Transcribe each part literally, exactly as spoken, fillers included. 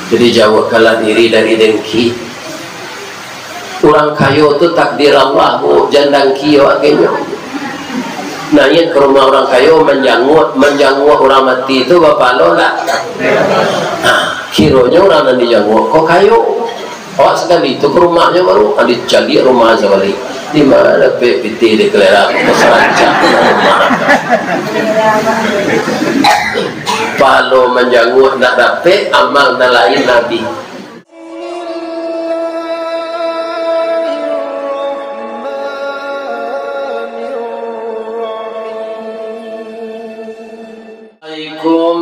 Jadi, jauahkanlah diri dari dengki. Urang kayo tu takdir Allah, Bu, jan dangki awak ka inyo. Naiak ka rumah urang kayo, manjanguak, manjanguak urang mati tu bapahalo ndak? Ha, kironyo urang nan dijanguak ko kayo. Awak sakali tu ka rumahnyo baru, ha, dicaliak rumah sabalik. Di ma dapek pitih di kalera ko, sarancak rumah. Pahalo manjanguak ndak dapek, amal nan lain abih. Assalamualaikum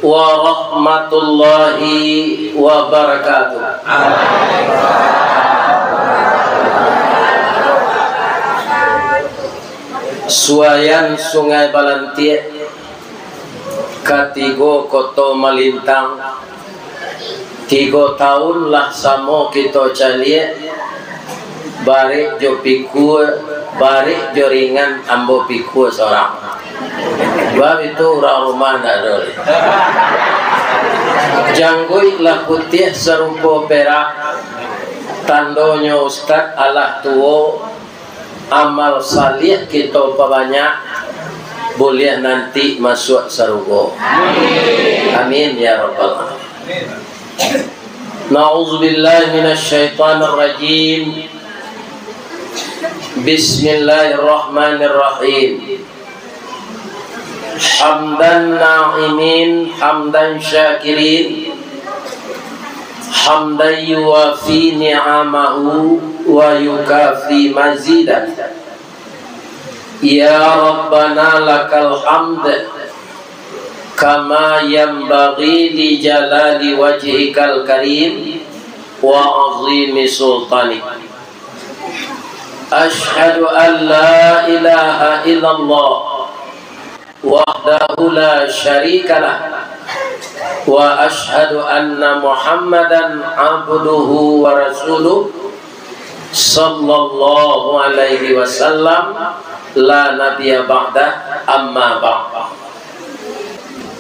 warahmatullahi wabarakatuh. Suayan Sungai Balantiak, katigo koto malintang, tigo taun lah samo kito caliak, barek jo pikua, barek jo ringan ambo pikua sorang. Bab itu urang rumah ndak ado lai. Jangguik lah putiah sarupo perak, tandonyo ustad alah tuo, amal salih kito pabanyak, buliah nanti masuak sarugo. Amin, ya rabbal alamin. Na'udzubillahi minasyaitonirrajim. Bismillahirrahmanirrahim. Hamdan na'imin, hamdan syakirin, hamdan yuwafi ni'amahu wa yukafi mazidah. Ya Rabbana lakal hamd, kama yanbaghi li jalali wajhikal karim wa azimi sultanik. Asyhadu an la ilaha illallah wahdahu la syarikalah, wa asyhadu anna Muhammadan abduhu wa rasuluh, sallallahu alaihi wasallam, la nabiyya ba'dah, amma ba'd.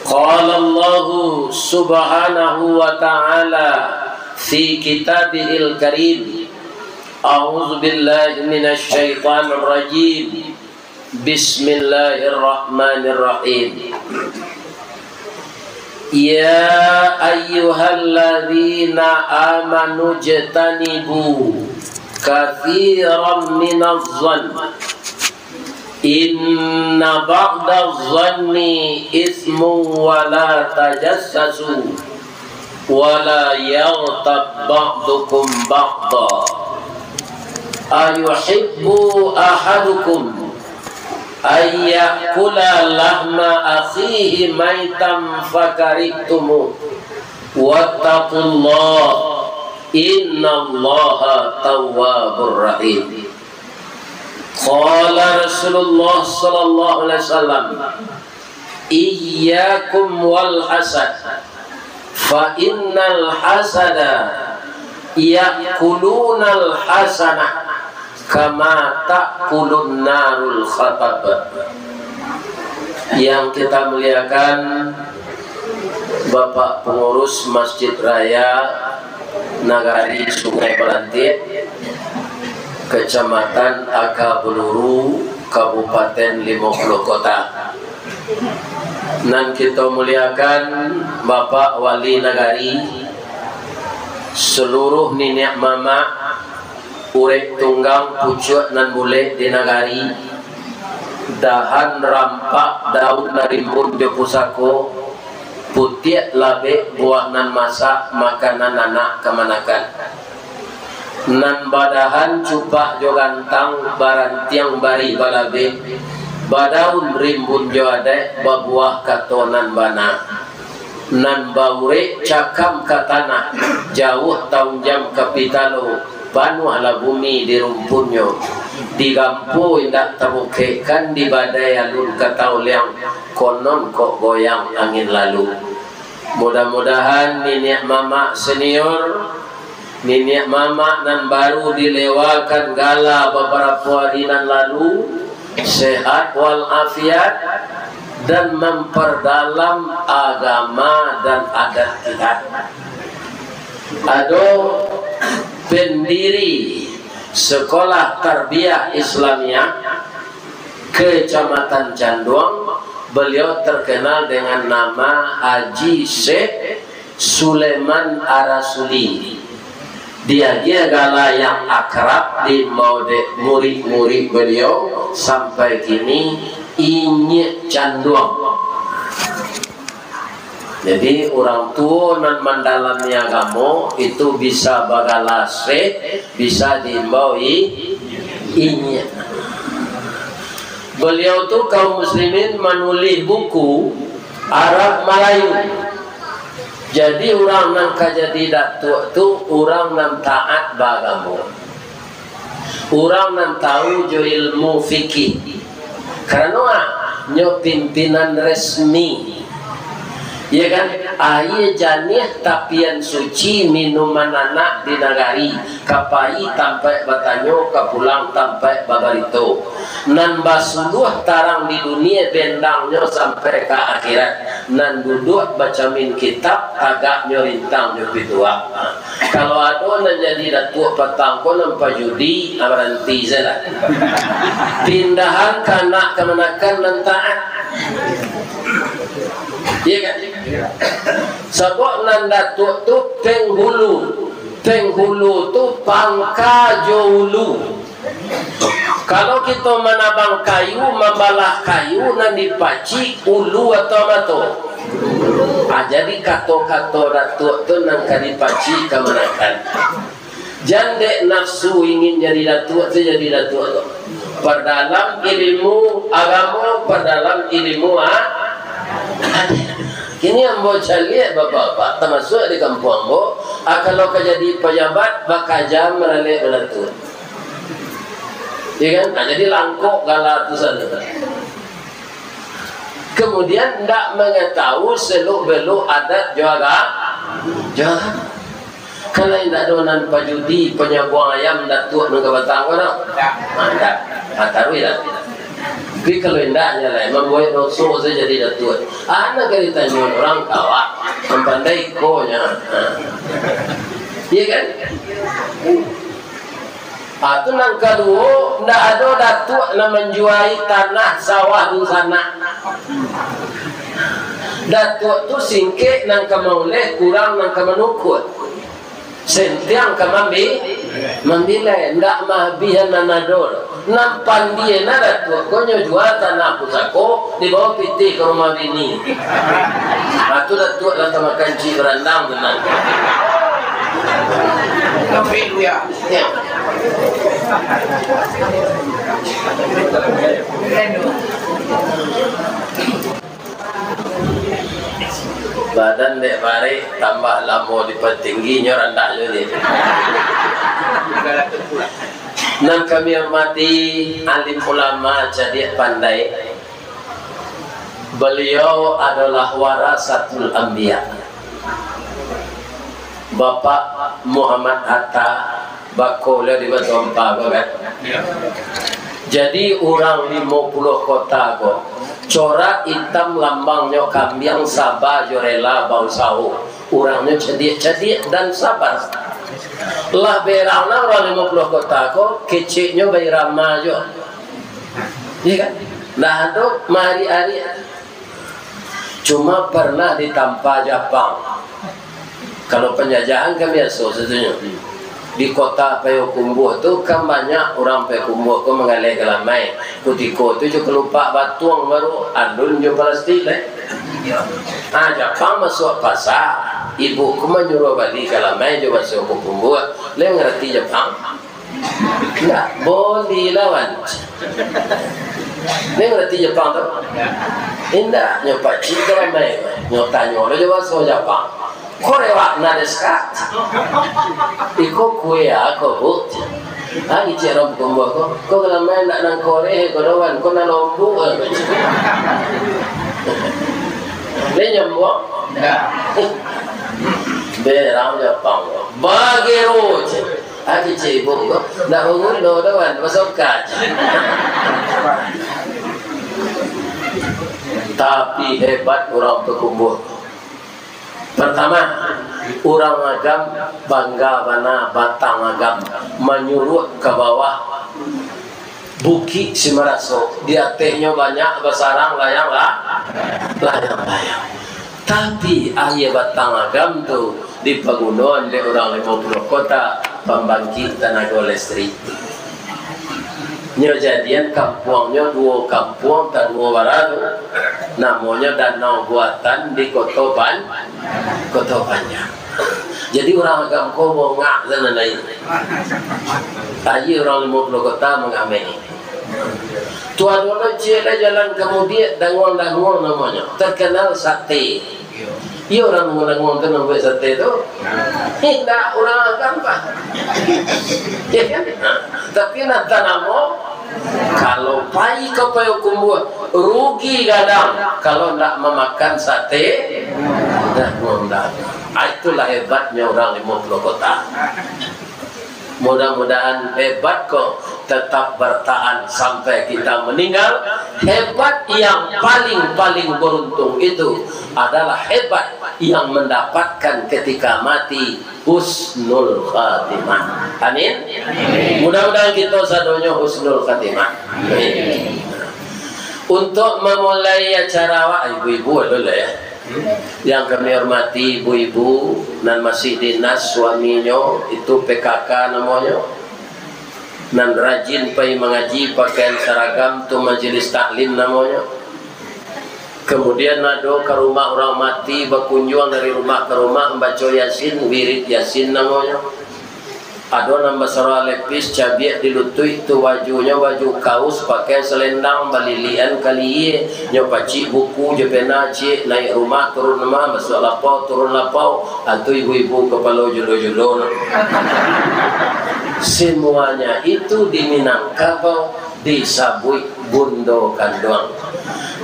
Qala Allahu subhanahu wa ta'ala fi kitabihil karim, a'udzu billahi minasy syaithanir rajim. Bismillahirrahmanirrahim. Ya ayyuhalladzina amanu jtanibu katsiran minaz zann, inna ba'daz zanni itsmun, wa la tajassasu, wa la yaghtab ba'dukum ba'dha. Ayuhibbu ahadukum an ya'kula lahma akhihi maitan fakarihtumuh. Wattaqullah, innallaha tawwabur rahim. Qala Rasulullah sallallahu alaihi wasallam, iyyakum wal hasad, fa innal hasada ya'kulunal hasanah kama ta'kulun narul khatab. Yang kita muliakan, Bapak Pengurus Masjid Raya Nagari Sungai Balantiak, Kecamatan Aka Beluru, Kabupaten Limo Puluh Kota. Nan kito muliakan, Bapak Wali Nagari, saluruh niniak mamak, urek tunggang pucuak nan bulek di nagari, dahan rampak daun nan rimbun jo pusako, putiak labek buah nan masak, makanan anak kamanakan. Nan badahan cupak jo gantang, barantiang barih balabeh, badaun rimbun jo adaik, babuah kato nan bana. Nan baurek cakam ka tanah, jauah taunjam ka pitalo, panuahlah bumi di rumpunnyo. Di gampo indak tabukekkan, di badai alun ka tauliang, konon kok goyang angin lalu. Mudah-mudahan niniak mamak senior, niniak mamak nan baru dilewakan gala babarapo ari nan lalu, sehat walafiat, dan mampardalam agama dan adat kita. Ado pendiri Sekolah Tarbiyah Islamiyah Kecamatan Canduang, beliau terkenal dengan nama Haji Syekh Sulaiman Arasuli. Diagiah gala yang akrab diimbau dek murid-murid beliau sampai kini, Inyiak Canduang. Jadi, urang tuo nan mandalami agamo itu bisa bagala syekh, bisa diimbau i-, inyiak. Beliau tu, kaum muslimin, manulih buku Arab Malayu. Jadi, urang nan ka jadi datuak tu, urang nan taat baagamo. Urang nan tahu jo ilmu fikih. Karano, ah, nyo pimpinan resmi. Iyo kan? Aia janiah tapian suci, minuman anak di nagari. Ka pai tampaik batanyo, ka pulang tampaik babarito. Nan basuluah tarang di dunia, bendangnyo sampai ka akhirat. Nan duduak bacamin kitab, tagaknyo rintang jo pituah. Kalau ado nan jadi datuak patang ko nan pajudi, ah, baranti sajolah. Pindahan ka anak kamanakan nan taat. Iyo kan? Sabab nan datuak tu penghulu. Penghulu tu pangka jo ulu. Kalau kito manabang kayu, mambalah kayu, nan dipacik ulu atau mato? Ah, jadi kato-kato datuak tu nan ka dipacik kamanakan. Jan dek nafsu ingin jadi datuak tu jadi datuak tu. Pardalam ilmu agamo, pardalam ilmu a-, adat. Kini ambo caliak bapak-bapak, tamasuak di kampuang ambo, ah, kalau ka jadi pajabat, bakaja maralek badatuak. Iyo kan? Nah, jadi langkok gala tu sajo. Kemudian, ndak mangatawu seluk-beluk adat jo aga-, jo agamo. Kalau indak ado nan pajudi, panyabuang ayam, datuak nan ka batang ko, nah. Ah, indak. Ah, taruih lah. Tapi kalau indaknyo lai, mambuek doso sajo jadi datuak. Anak ka ditanyo urang ka awak, nan pandai iko nyo. Ha. Iyo kan? Ah, tu nan kaduo, ndak ado datuak nan manjuai tanah sawah dunsanak. Datuak tu singkek nan ka mauleh, kurang nan ka manukuak. Sentiang ka mambi-, mambilai, ndak maabihan nan ado. Nan pandie na datuak ko nyo jua tanah pusako, dibawa pitih ka rumah bini. Ah, tu datuak lah tamakan cik barandang tu nah. Tapi, ya. Ya. Badan dek barek, tambah lamo di patinggi, nyo randah juo dek. Nan kami hormati, alim ulama, cadiak pandai. Beliau adalah warasatul anbiya. Bapak Muhammad Hatta, bako lah di Batu Ampa ko kan. Jadi, urang Limo Puluah Kota ko, corak itam lambangnyo kambiang, saba jo rela bausaho. Urangnyo cadiak-cadiak dan sabar. Lah berang lah urang Limo Puluah Kota ko, keceknyo bairama jo. Iyo kan? Nah, tu maarik-arik. Cuma pernah ditampa Japang. Kalau panjajahan kan biaso satunyo. Di kota Payokumbuah tu kan banyak urang Payokumbuah ko manggaleh galamai. Kutiko tu jo kalupak batuang baru, alun jo palastik lai. Ah, Japang masuak pasa, ibu ko manyuruah bali galamai jo baso Payokumbuah. Lai mangarati Japang? Indak, boli lawan. Nyo ngarati Japang tu? Indak, nyo pacik tu ramai. Nyo tanyo lo jo baso Japang. "Kore wa nan desu ka?" "Iko kue ako, Bu." Ah, kecek urang Payokumbuah ko. "Ko galamai ndak nan kore, ko dowan, ko nan lombuak." Lai nyambuang? Indak. Berang Japang. Bagero. Ati cibuk ko, ndak baguno doh, wan, basokat. Tapi hebat urang Payokumbuah. Pertama, Urang Agam bangga bana batang Agam manyuruak ka bawah Bukik Simaraso. Di atehnyo banyak basarang layang lah, layang-layang. Tapi, aia batang Agam tu dipagunoan dek urang Limo Puluah Kota pambangkik tanago listrik. Nyo jadian kampuangnyo duo kampuang, taduo bara tu, namonyo Danau Buatan di Koto Pan-, Koto Panjang. Jadi, urang Agam ko bongak sanan lai. Aia urang Limo Puluah Kota mangameh. Tu ado lo ciek lai jalan ka Mudiak, Danguang-Danguang namonyo. Terkenal sate. Iyo, urang Danguang-Danguang tu nan buek sate tu. Indak, urang Agam, Pak. Ya kan? Tapi nan tanamo, kalau pai ka Payokumbuah, rugi gadang kalau ndak mamakan sate Danguang-Danguang. Ah, itulah hebatnya urang Limo Puluah Kota. Mudah-mudahan hebat ko tetap bertahan sampai kita meninggal. Hebat yang paling-paling beruntung itu adalah hebat yang mendapatkan ketika mati husnul khatimah. Amin. Mudah-mudahan kita sadonyo husnul khatimah. Amin. Untuk memulai acara awak, ibu-ibu dulu ya. Yang kami hormati ibu-ibu nan masih dinas suaminyo, itu P K K namonyo, nan rajin pai mangaji, pakaian saragam tu majelis taklim namonyo. Kemudian ado ka rumah urang mati, bakunjuang dari rumah ka rumah, mambaco Yasin, wirid Yasin namonyo. Ado nan basarah lepis, cabiak di lutuik, tu bajunyo baju kaus, pakai salendang, balilian kalie, nyo pacik buku jo pena, ciek, naik rumah, turun rumah, masuak lapau, turun lapau, antu ibu-ibu kapalo julo-julo no. Semuanya itu di Minangkabau disabuik bundo kanduang.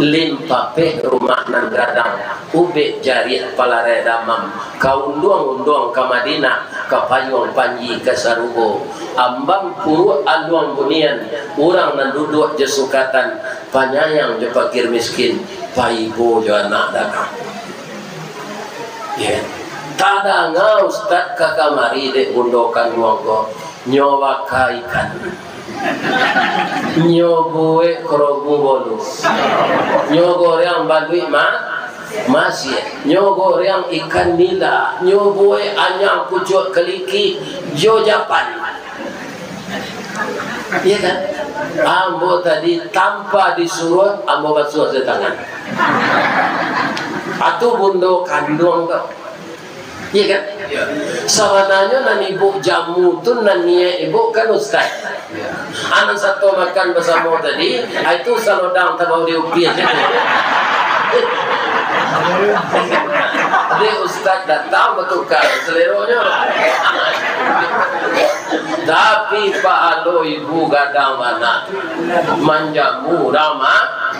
Limpapeh rumah nan gadang, ubek jariah palarai damam, ka unduang-unduang ka Madinah, ka payuang panji ka sarugo. Ambang puruak aluang bunian, urang nan duduak jo sukatan, panyayang jo pakir miskin, paibo jo anak dagang. Ya. Tadanga Ustaz ka kamari dek bundo kanduang ko, nyo baka ikan. Nyo buek korobu bolu. Nyo goreang baluik ma-, masiak. Nyo goreang ikan nila. Nyo buek anyang pucuak kaliki jo japan. Iya kan? Ambo tadi tanpa disuruah, ambo basuah se tangan. Atu bundo kanduang ko. Iya kan? Sabananyo nan ibu jamu tu, nan niaik ibu kan ustaz. Anak sato makan basamo tadi, ah, itu salodang tabao di upiah. Jadi ustaz datang batukar saleronyo. Tapi pahalo ibu gadang bana. Manjamu urang ma-,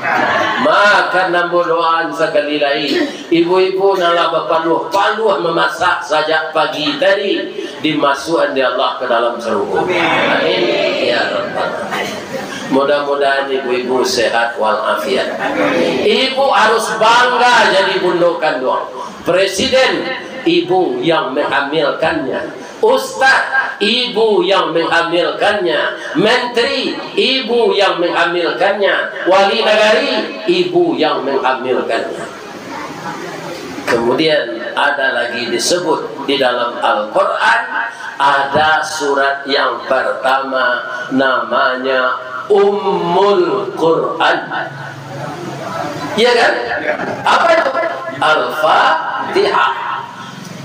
makan nan boloan sakali lai. Ibu-ibu nan lah bapaluah-paluah mamasak sajak pagi tadi, dimasuakan dek Allah ka dalam sarugo. Amin. Ya Rabbal Alamin. Mudah-mudahan ibu-ibu sehat walafiat. Ibu harus bangga jadi bundo kanduang. Presiden, ibu yang menghamilkannya. Ustaz, ibu yang menghamilkannya. Menteri, ibu yang menghamilkannya. Wali nagari, ibu yang menghamilkannya. Kemudian ada lagi disebut di dalam Al-Quran, ada surat yang pertama namanya Ummul Quran. Iya kan? Apa itu? Al-Fatihah.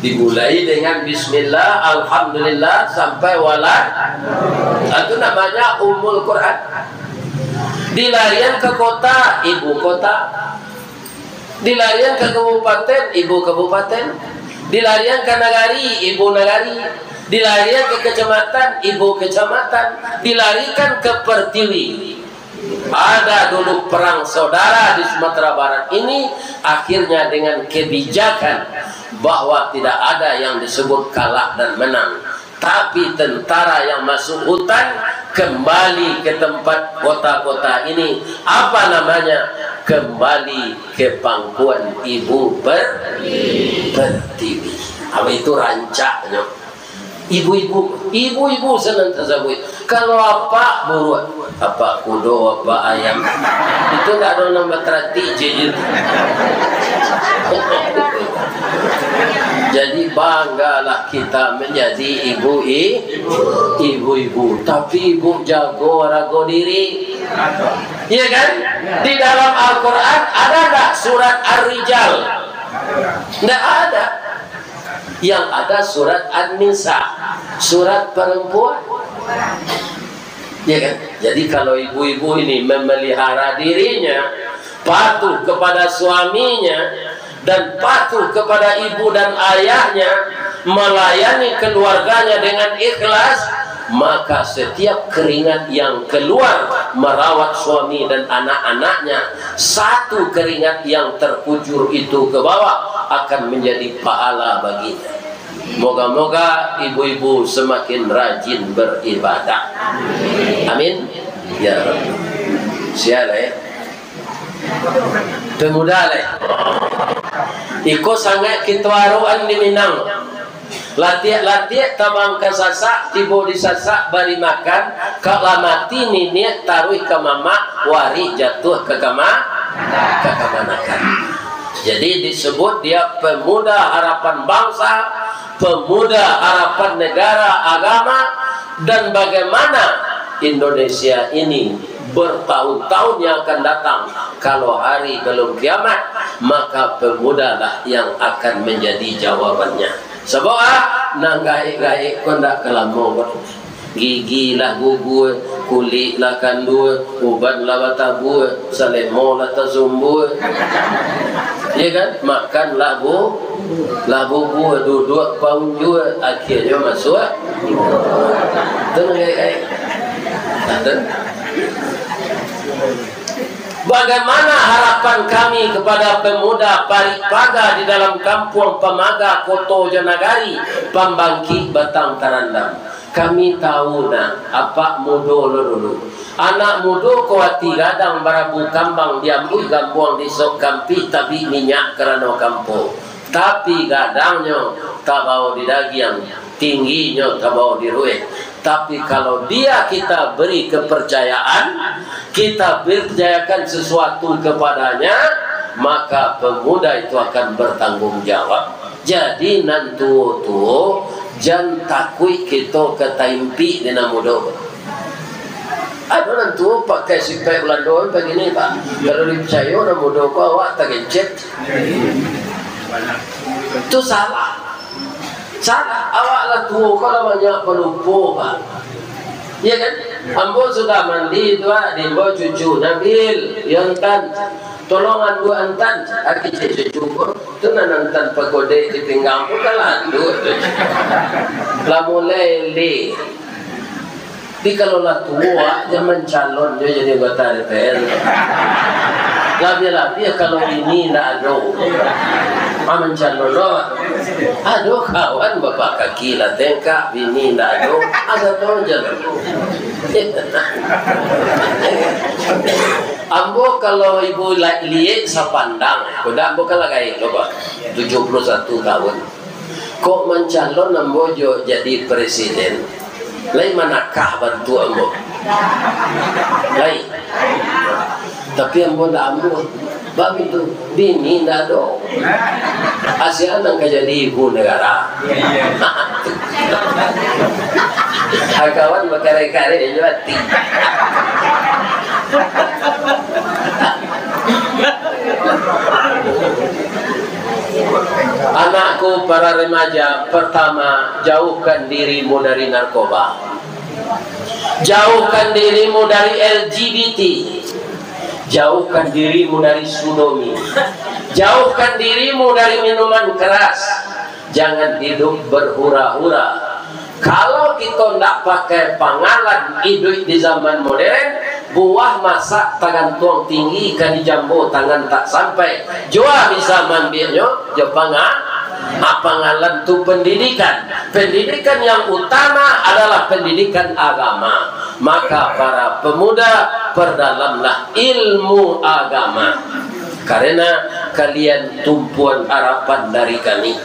Dimulai dengan bismillah, alhamdulillah, sampai wala. Itu namanya Ummul Quran. Dilarian ke kota, ibu kota. Dilarian ka kabupaten, ibu kabupaten. Dilarian ka nagari, ibu nagari. Dilarian ka kacamatan, ibu kacamatan. Dilarikan ka pertiwi. Ada dulu perang saudara di Sumatera Barat ini, akhirnya dengan kebijakan bahwa tidak ada yang disebut kalah dan menang. Tapi tentara yang masuk hutan kembali ke tempat kota-kota ini, apa namanya? Kembali ke pangkuan ibu per-, pertiwi. Apa itu rancaknyo? Ibu-ibu, ibu-ibu senang tasabuik. Kalau apak buruak, apak kudo, apak ayam, itu ndak ado nan bataratik je. Jadi, banggalah kita manjadi ibu-i-, ibu-ibu. Tapi ibu jago harago diri. Iya kan? Di dalam Al-Quran ada ndak surat Ar-Rijal? Ndak ada. Yang ada surat An-Nisa, surat perempuan. Ya kan? Jadi, kalau ibu-ibu ini memelihara dirinya, patuh kepada suaminya, dan patuh kepada ibu dan ayahnya, melayani keluarganya dengan ikhlas, maka setiap keringat yang keluar merawat suami dan anak-anaknya, satu keringat yang terkucur itu ke bawah akan menjadi pahala baginya. Moga-moga ibu-ibu semakin rajin beribadah. Amin. Ya Rabbi. Sia lai. Pemuda lai. Iko sangaik kito arokan di Minang. Latiak-latiak tabang ka Sasak, tibo di Sasak bari makan, kok lah mati niniak taruih ka mamak, warik jatuah ka kama-, ka kamanakan. Jadi disebut dia pemuda harapan bangsa, pemuda harapan negara, agama, dan bagaimana Indonesia ini bertahun-tahun yang akan datang, kalau hari belum kiamat, maka pemudalah yang akan menjadi jawabannya. Sabab, ah, nan gaek-gaek ko ndak ka lamo ko. Gigi lah gugua, kulik lah kandua, uban lah batabua, salemo lah tasumbua. Ya kan? Makan lah bu-, lah bubua, duduak paunjua, akhianyo masuak. Tu nan gaek-gaek. Nah, tu. Bagaimana harapan kami kepada pemuda Parik Paga di dalam Kampuang Pamaga, Koto jo Nagari, pambangkik Batang Tarandam? Kami tahu, nak, apak mudo lo dulu. Anak mudo ko ati gadang barabu kambang, diambuih gambuang di sok kampih, tabik minyak karano kampo. Tapi gadangnyo tabao di dagiang, tingginyo tabao di rueh. Tapi kalau dia kita beri kepercayaan, kita percayakan sesuatu kepadanya, maka pemuda itu akan bertanggung jawab. Jadi, nan tuo-tuo, jan takuik kito ka taimpik di nan mudo. Ado nan tuo pakai sipek Balando bagini, Pak. Kalau dipicayo nan mudo ko awak tagencet. Tu salah. Salah. Awak lah tuo ko lah banyak palupo, Pak. Iya kan? Ambo sudah mandi tu, ah, diimbau cucu, "Nabil, yo Intan, tolong anduak Intan." Ah, kecek cucu ko, tu nan Intan pagodek di pinggang tu kan lah anduak tu. Lah mulai leh. Tapi kalau lah tuo, ah, jan mancalon jo jadi anggota D P R. Labiah-labiah kalau bini ndak ado. Ah, mancalon lo. Ado kawan bapak kaki lah tengkak, bini ndak ado, asa tu jan. Ambo kalau ibu la-, liek sapandang, kuda ambo kan lah gaek lo, Pak. Tujuh puluh satu tahun. Kok mancalon ambo jo jadi presiden, lai manakah bantuak ambo. Lai. Tapi ambo ndak ambo. Bab itu, bini ndak ado. Asia nan ka jadi ibu negara. Kawan bakareh-kareh jo ati. Anakku para remaja, pertama, jauhkan dirimu dari narkoba. Jauhkan dirimu dari L G B T. Jauhkan dirimu dari sodomi. Jauhkan dirimu dari minuman keras. Jangan hidup berhura-hura. Kalau kito ndak pakai pangalan iduik di zaman modern, buah masak tagantuang tinggi ka dijambo tangan tak sampai. Jua bisa maambiaknyo jo panga-, ah, pangalan tu pendidikan. Pendidikan yang utama adalah pendidikan agama. Maka para pemuda, perdalamlah ilmu agama. Karena kalian tumpuan harapan dari kami.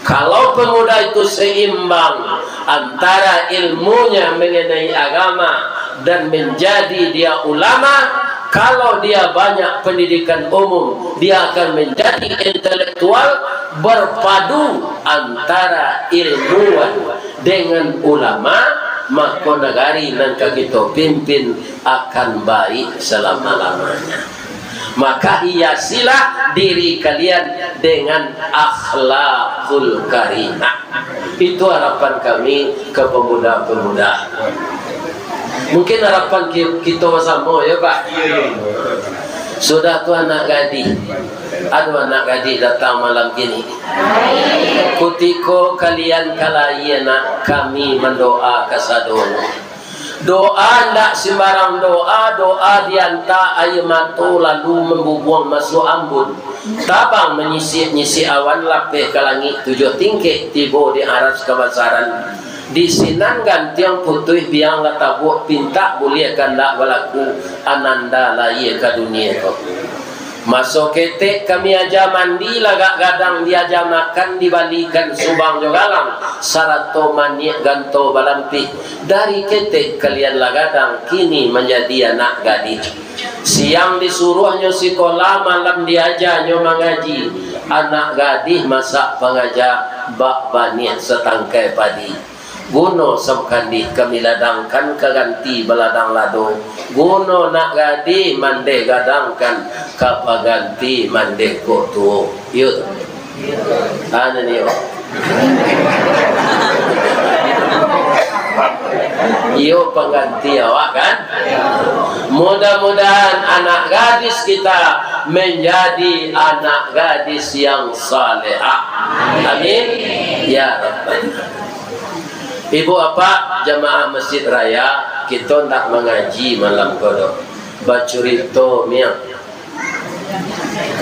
Kalau pemuda itu seimbang antara ilmunya mengenai agama dan menjadi dia ulama, kalau dia banyak pendidikan umum, dia akan menjadi intelektual, berpadu antara ilmuwan dengan ulama, mako nagari nan ka kito pimpin akan baik salama-lamanya. Maka hiasilah diri kalian dengan akhlakul karimah. Itu harapan kami ke pemuda-pemuda. Mungkin harapan ki-, kito basamo, ya, Pak? Sudah tu anak gadih. Ado anak gadih datang malam kini. Kutiko kalian ka lahia, nak, kami mandoa kasadonyo. Doa ndak simbarang doa, doa dianta aia mato lalu mambubuang masuak ambun. Tabang manyisik-nyisik awan, lapeh ka langik tujuah tingkek, tibo di aras kabasaran. Di sinan gantiang putuih biang lah tabuak, pintak buliah kandak balaku, ananda lahia ka dunia ko. Maso ketek kami aja mandi, lagak gadang diaja makan, dibalikan subang jo galang, sarato maniak ganto balampih. Dari ketek kalian lah gadang, kini manjadi anak gadih. Siang disuruahnyo sikola, malam diajanyo mangaji. Anak gadih masak pangaja, bak baniah satangkai padi. Guno sabukandih kami ladangkan, ka ganti baladang lado. Guno nak gadih mandeh gadangkan, ka paganti mandeh kok tuo. Iyo tu. Anu ni, yo. Iyo pangganti awak, kan? Mudah-mudahan anak gadis kita menjadi anak gadis yang salehah. Amin. Ya Rabbal Alamin. Ibu apak jamaah Masjid Raya, kito ndak mangaji malam ko doh. Bacurito miang.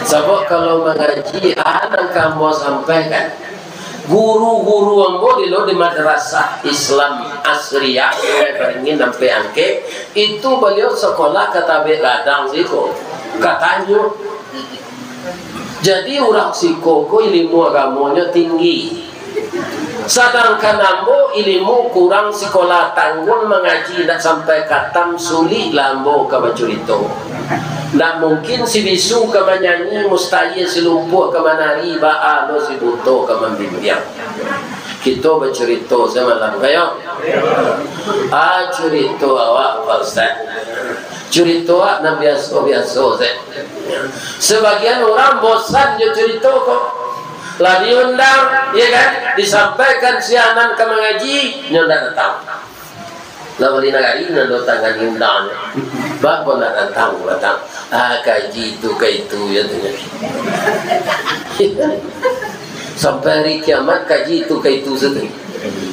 Sabab kalau mangaji, a nan ka ambo sampaikan. Guru-guru ambo dulu di Madrasah Islam Asriyah, Sungai Beringin, Ampek Angkek, itu baliau sakolah ka tabek gadang siko, ka tanjung. Jadi, urang siko ko ilimu agamonyo tinggi. Sadangkan ambo ilimu kurang, sikola tangguang, mangaji indak sampai katam, suliklah ambo ka bacurito. Ndak mungkin si bisu ka manyanyi, mustahil si lumpuah ka manari, baa lo si buto ka mambimbiang. Kito bacurito samalam, kayo? Ah, curito awak, Pak Ustaz. Curito awak nan biaso-biaso se. Sabagian urang bosan jo curito ko. Lah diundang, ya kan? Disampaikan si anan ka mangaji, nyo ndak datang. Lah bali nagari nan datang ka diundang. Baa ndak datang, datang. Ah, kaji tu, ka itu, ya tu. Sampai hari kiamat, kaji tu, ka itu sajo.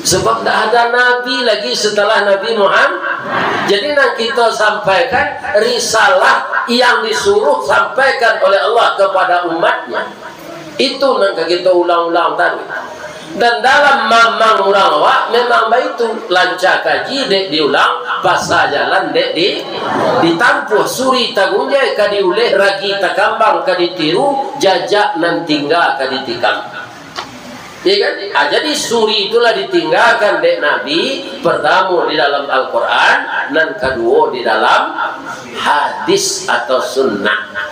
Sebab ndak ada nabi lagi setelah Nabi Muhammad. Jadi, nan kito sampaikan, risalah yang disuruh sampaikan oleh Allah kepada umatnya. Itu nan ka kito ulang-ulang tadi. Dan dalam mamang urang awak memang baitu, lanca kaji dek diulang, pasa jalan dek di, ditampuah, suri tagunjai ka diuleh, ragi takambang ka ditiru, jajak nan tingga ka ditikam. Ya kan? Ah, jadi suri itulah ditinggakan dek Nabi, pertamo di dalam Al-Quran, nan kaduo di dalam hadis atau sunnah.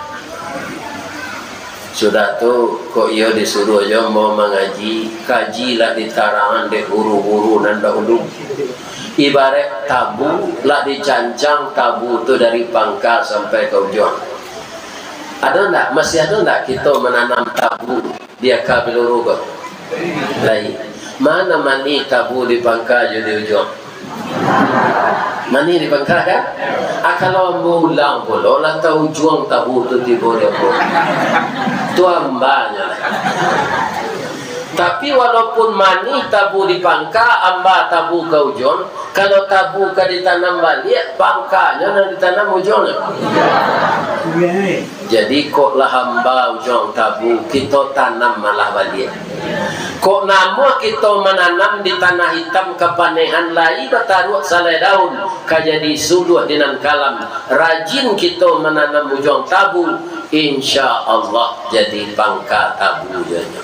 Sudah tu, kok iyo disuruah jo ambo mangaji, kaji lah ditarangan dek guru-guru nan dahulu. Ibarat tabu, lah dicancang tabu tu dari pangka sampai ka ujuang. Ado ndak? Masih ado ndak kito mananam tabu di aka biluru ko? Lai. Mano manih tabu di pangka jo di ujuang? Manih di pangka, kan? Ah, kalau ambo ulang pulo, lah ka ujuang tabu tu tibo di ambo. Tu ambanyo lah. Tapi walaupun manih tabu di pangka, amba tabu ka ujuang, kalau tabu ka ditanam baliak, pangkanyo nan ditanam ujuangnyo. Jadi, kok lah amba ujuang tabu, kito tanam malah baliak. Kok namuah kito mananam di tanah itam kapanehan lai bataruak salai daun, ka jadi suluah di nan kalam. Rajin kito mananam ujuang tabu, insya Allah jadi pangka tabu juo nyo.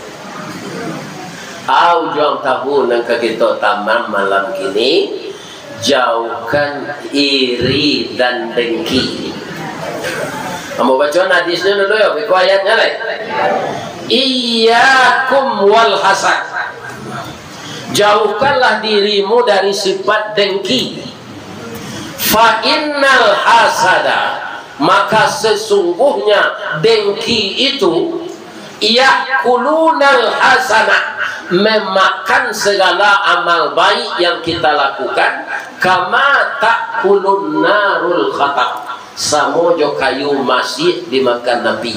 Au juang tabu nan ka kito tamam malam kini, jauahkan iri dan dengki. Ambo baco hadisnyo dulu yo, baco ayatnyo lai. Iyyakum wal hasad. Jauhkanlah dirimu dari sifat dengki. Fa innal hasada, maka sesungguhnya dengki itu, yakulunal hasanah, memakan segala amal baik yang kita lakukan, kama takulun narul khatab, samo jo kayu masiak dimakan api.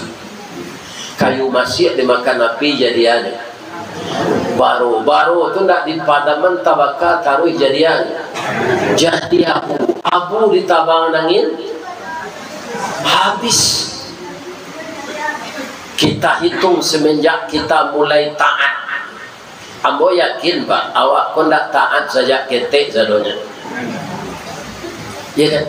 Kayu masiak dimakan api jadian. Baro-baro tu ndak dipadaman tabaka taruih jadian. Jadi abu, abu ditabang angin, habis. Kita hitung semenjak kita mulai taat. Ambo yakin, Pak, awak ko ndak taat sajak ketek sadonyo. Iya kan?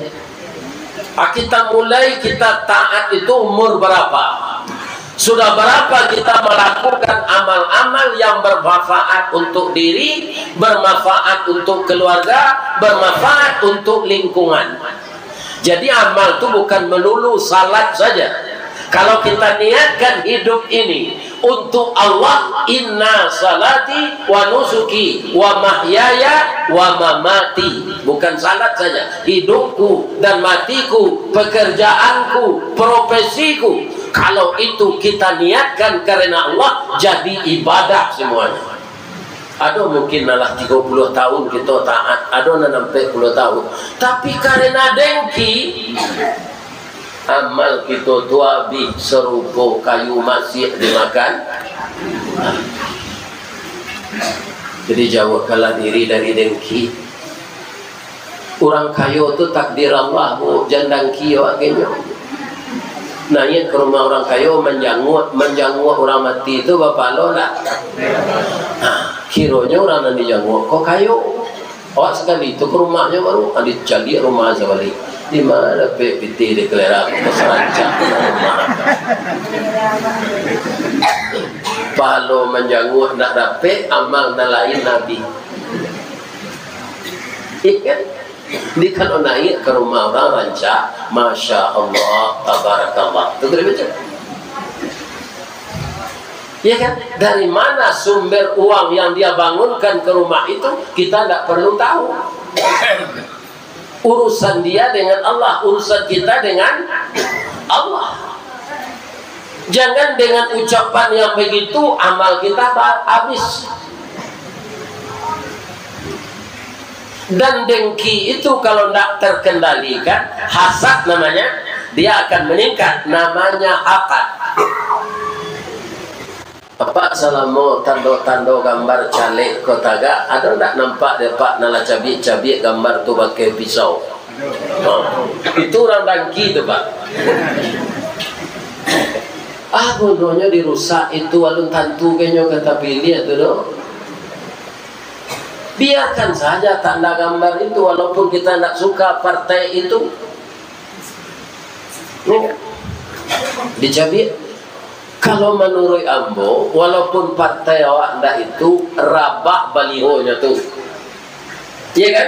Ah, kita mulai, kita taat itu umur berapa? Sudah berapa kita melakukan amal-amal yang bermanfaat untuk diri, bermanfaat untuk keluarga, bermanfaat untuk lingkungan? Jadi, amal tu bukan melulu salat saja. Kalau kita niatkan hidup ini untuk Allah, "Inna salati wa nusuki wa mahyaya wa mamati." Bukan salat saja, hidupku dan matiku, pekerjaanku, profesiku. Kalau itu kita niatkan karena Allah, jadi ibadah semuanya. Ado mungkin nan lah tigo puluah tahun kito taat, ado nan ampek puluah tahun. Tapi karena dengki, amal kito tu abih sarupo kayu masiak dimakan. Jadi, jauahkanlah diri dari dengki. Urang kayo tu takdir Allah, Bu, jan dangki awak ka inyo. Naiak ka rumah urang kayo, manjanguak, manjanguak urang mati tu bapahalo ndak? Ha, kironyo urang nan dijanguak ko kayo. Awak sakali tu ka rumahnyo baru, ha, dicaliak rumah sabalik. Di ma dapek pitih di kalera ko, sarancak rumah. Pahalo manjanguak ndak dapek, amal nan lain abih. Iya kan? Jadi, kalau naiak ka rumah urang rancak, Masya Allah, Tabarakallah. Tu kena baca. Ya kan? Dari mana sumber uang yang dia bangunkan ke rumah itu, kita ndak perlu tahu. Urusan dia dengan Allah, urusan kita dengan Allah. Jangan dengan ucapan yang begitu, amal kita ba-, habis. Dan dengki itu kalau ndak terkendalikan, hasad namanya, dia akan meningkat, namanya hasad. Apak, salamo tando-tando gambar caleg ko tagak, ado ndak nampak dek Apak nan lah cabiak-cabiak gambar tu pakai pisau? Ha. Itu urang dangki tu, Pak. Ah, bodohnyo dirusak itu, alun tantu kenyo ka tapiliah tu doh. Biarkan saja tanda gambar itu, walaupun kita ndak suka partai itu. Ya kan? Dicabiak. Kalau manuruik ambo, walaupun partai awak ndak itu, rabak balihonyo tu. Iya kan?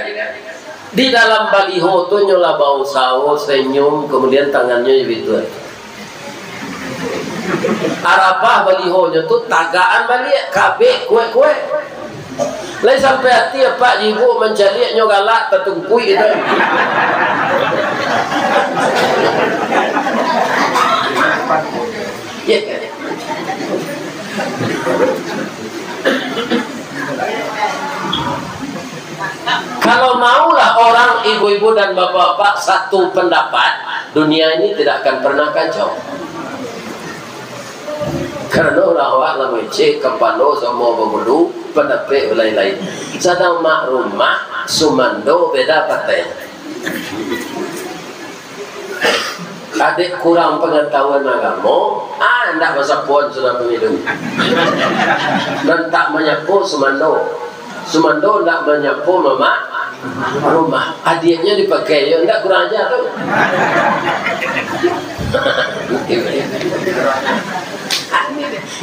Di dalam baliho tu nyo lah bausaho, senyum, kemudian tangannyo jadi tu. Arabah balihonyo tu tagakan baliak, kabek, kuek-kuek. Lai sampai ati apak jibuk mancaliak nyo galak tatungkuik itu. Ya. Kalau maulah orang, ibu-ibu dan bapak-bapak, satu pendapat, dunia ini tidak akan pernah kacau. Karano urang awak lah mangecek, kapalo samo babulu, pandapek balain-lain. Sadang mak rumah, sumando beda patai. Adek kurang pangatahuan agamo, ah, ndak basapoan sudah pamilu. Nan tak manyapo sumando. Sumando ndak manyapo mamak rumah. Adiaknyo dipakai, yo ndak kurang aja tu.